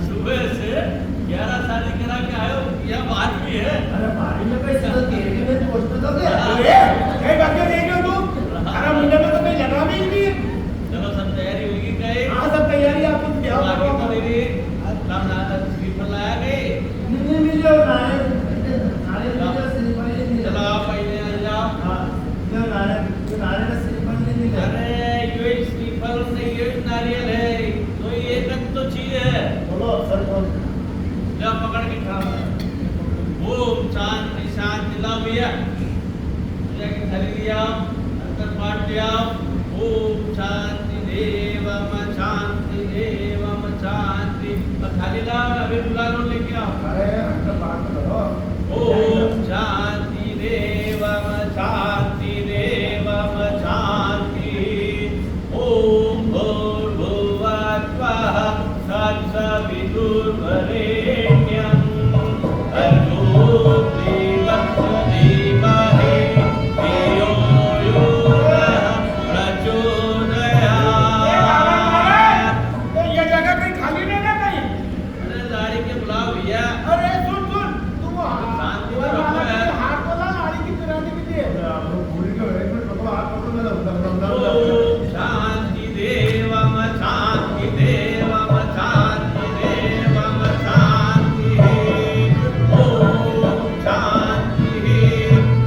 सुबह से ग्यारह शादी करा के आयो, या बारहवीं है? अरे, बारहवीं में कोई सीधा तेरहवीं में पहुंचता तो क्या? अरे, कई बातें देख रहे हो तू? अरे, मुंडे में तो कोई लगा भी नहीं है। चलो, सब तैयारी होगी कई? हाँ, सब तैयारी, आप कुछ ब्याह बाकी करो। तो मेरी राम नाथ श्रीफल लाया कई? नहीं, नहीं मिले, नारियल, नारियल मिले, श्रीफल नहीं मिले। चलो, आप पहले आ जाओ। हाँ, जो नारियल, जो नारियल का श्रीफल नहीं मिले। अरे, यो ही श्रीफल नहीं, यो ही नारियल है, तो ये एक तो चीज है। बोलो, सर, कौन? ला, पकड़ के खा। ओम शांति, शांति। लाओ भैया, पूजा की थाली ले आओ, अंतर पाठ ले आओ। ओम शांति देवम शांति देवम शांति। खाली ला, अभी बुला लो, लेके आओ। अरे, अंदर बात तो करो। ओम शांति देवम शांति देवम शांति। ओम भूर्भुवः स्वः तत्सवितुर्वरेण्यं भर्गो देवस्य धीमहि धियो यो नः प्रचोदयात्। तो ये जगह कहीं खाली नहीं ना कहीं? अरे, लाड़ी के बुलाओ भैया। अरे, सुन, सुन, तू वो हाथ, शांति वो से रखो हाथ, यार। हाथ को ला, लाड़ी की पिरानी भी दे। अरे, आप लोग भूल गए, एक मिनट पकड़ो, हाथ पकड़ो, मैं उधर, उधर, उधर, उधर। ओम शांति देवम शांति देवम शांति देवम शांति। ओम शांति।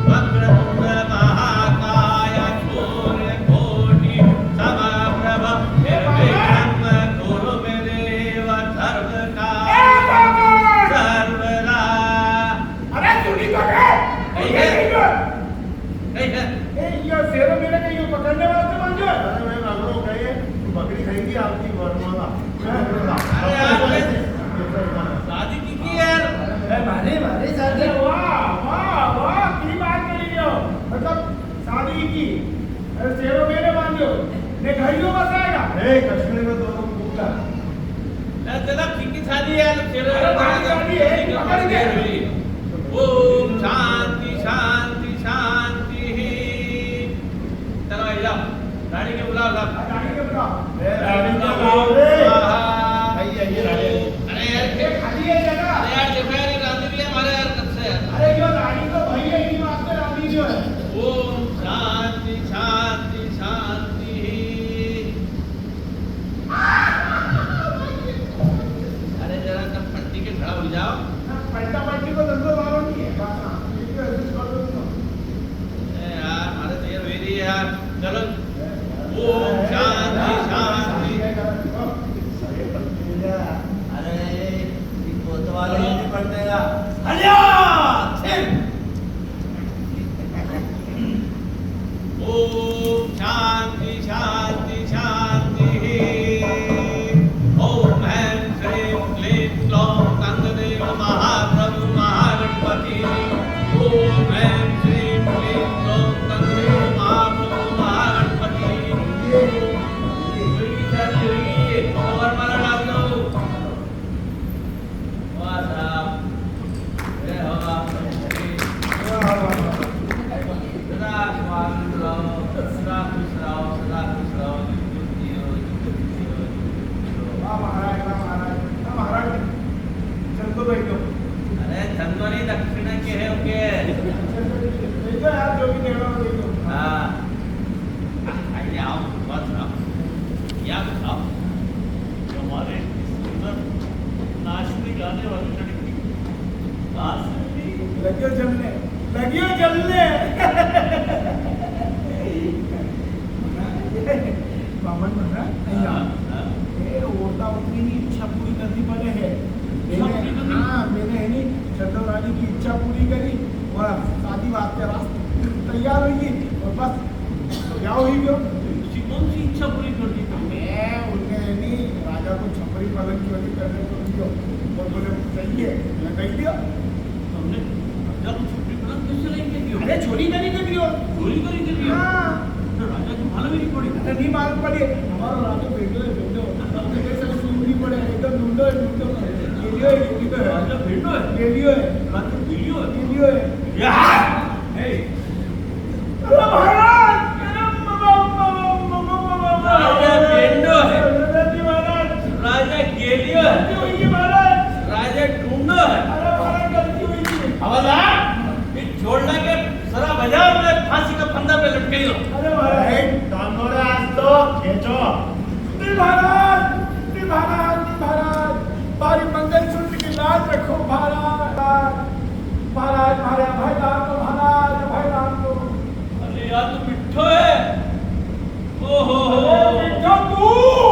वक्रतुंड महाकाय सूर्यकोटि समप्रभ निर्विघ्नं कुरु मे देव सर्वदा। ए बाबा! सर्वदा। अरे सुनी तो ले। ए, ए, ए। ए, यो शेरो मेरे को यो पकड़ने वास्ते बांधो है। अरे मैं मांगो कहे, बकरी खाएगी आपकी वरमाला। अरे यार, ये शादी की की यार? अरे मारे, मारे शादी। अरे वाह, वाह, वाह, की बात करी हो। मतलब, शादी की। अरे शेरो मेरे बांधो, ने घड़ियों बसाएगा। ए, कश्मीर में दोनों कुत्ता। ले चला, ठीक ही शादी है, शेरो अरे, मेरे बांधो। शादी है, पकड़ के। ओम शांति, शांति, शांति। चलो, आ जाओ। रानी के बुलाओ, साहब। हाँ, रानी के बुलाओ। ए, रानी के बुलाओ रे। आहा। आई, आई, रानी। अरे यार, ये खाली है जगह। अरे यार, देखो यार, ये रानी भी हमारे यार कब से है। अरे, यो रानी तो भाई है, इन्हीं वास्ते रानी जो है। ओम शांति, शांति, शांति। अरे, जरा तब पट्टी के खड़ा हो जाओ। ना, पलटा पट्टी को धंधो मारो नहीं है, बस हाँ, ये भी ऐसे छोड़ दो तुम। ए यार, मारे तो ये वेरी है यार। चलो। ओम शांति, शांति। अरे, ये कोतवाल ही नहीं पढ़ने का। हरिया, थिर। ओम शांति, शांति, शांति। ओम ऐं श्रीं क्लीं क्लौं कंगदेव महाप्रभु महागणपति। ओम ऐं श्रीं क्लीं क्लौं कंगदेव महाप्रभु महागणपति। ओम शांति, शांति, शांति। वाह साहब। जय हो आप सबकी। सदा खुश रहो, सदा खुश रहो, सदा खुश रहो। वाह महाराज, वाह महाराज, वाह महाराज। चंदो भाई को। अरे चंदो नहीं, दक्षिणा के है उनके। चंदो भाई को यार, जो भी देना हो दे दो। हाँ। आइए, आओ, बस आओ। क्या बताओ? हमारे सुंदर नाचने गाने वाली लड़की। नाचने लगियो जलने, लगियो जलने। बामन महाराज, नहीं आओ। हाँ, हाँ। ए, ओरता ओरती की इच्छा पूरी करनी पड़े है। इच्छा पूरी करनी? हाँ, मैंने है नी, चंदो रानी की इच्छा पूरी करी और शादी वास्ते रास तैयार हुई और बस ब्याव हुई गयो। उसकी कौन सी इच्छा पूरी कर दी तुमने? मैं उनने है नी, राजा को छपरी पलंग चोरी करने को दियो और बोले, "सही है," मैं कह दिया। तुमने राजा को छपरी पलंग कैसे लाई के दियो? अरे, चोरी करी के दियो। चोरी करी के दियो? हाँ। तो राजा को मालूम ही नहीं पड़ी? अरे, नहीं मालूम पड़ी। हमारा राजा बेटो है, बेटो। हमने कैसे सुन नहीं पड़े, एकदम ढूंढो है, ढूंढो। गेलियो है, गेलियो है। राजा बेटो है? गेलियो है। राजा गेलियो है? गेलियो है। या! ए, अरे महाराज, अरे म-, म-, राजा बेंडो है। गलती महाराज। राजा गेलियो है। गलती हुई महाराज। राजा टूंडो है। अरे महाराज, गलती हुई। हवलदार, ये छोड़ना के सरा बाजार में फांसी का फंदा पे लटकाई दो। अरे महाराज। ए, टांगोड़ा आज तो खेचो। जी महाराज, जी महाराज, जी महाराज, मारी मंगलसूत्र की लाज रखो महाराज। महाराज, मारे अभय दान दो महाराज, अभय दान दो। अरे यार, तू मिठो है। ओहो हो। अरे मिठो तू।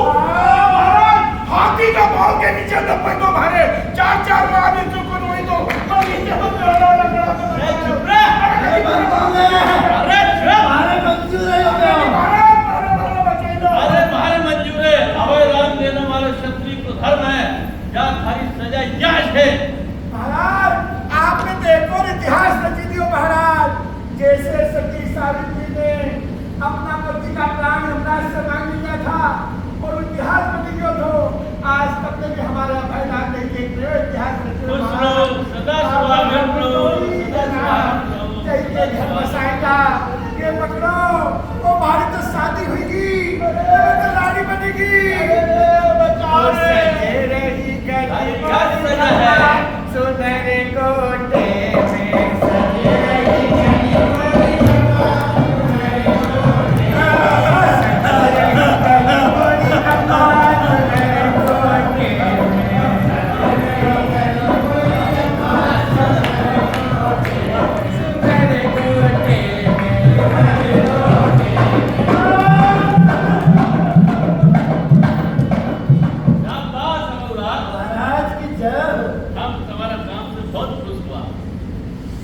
हाँ, महाराज, हाथी का पाँव के नीचे दबे तो मारे चार चार राज जो को रोई दो। अरे चुप रे। अरे मंजूर है। अरे चुप। मारे मंजूर है। अरे महाराज, मारे, मारे बचाई दो। अरे मारे मंजूर है। अभय दान देना मारे क्षत्रिय को धर्म है। जा थारी सजा या है। महाराज, आपने तो एक और इतिहास रची दियो महाराज। जैसे सती सावित्री ने अपना पति का प्राण यमराज से मांग लिया था और वो इतिहास बन गयो थो। आज तक ने भी हमारे अभयदान ने एक नया इतिहास रची दियो खुश महाराज। रहो, सदा सुहागन रहो, सदा सुहागन रहो। जय के घर बसाएगा, ये पकड़ो, ओ मारी तो शादी हुईगी, ये तो लाड़ी बनेगी। अरे बचाओ रे। शाबाश अनुराग। महाराज की जय हो। हम तुम्हारा काम से बहुत खुश हुआ,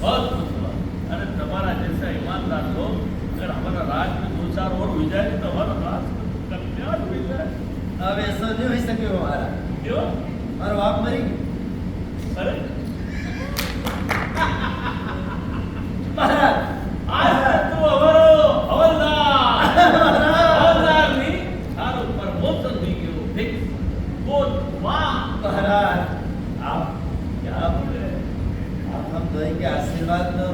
बहुत खुश हुआ। अरे तुम्हारा जैसा ईमानदार लोग अगर हमारा राज में दो चार और हुई जाए तो हमारा राज तो कल्याण हुई जाए। अब ऐसा नहीं हो सके हमारा। क्यों? हमारा बाप मरी। अरे महाराज, आज तक तू हमारो हवलदार। महाराज। हवलदार नहीं, थारो promotion हुई गयो, fix। कोटवार। महाराज, आप क्या बोले? आप हम दोई के आशीर्वाद दो,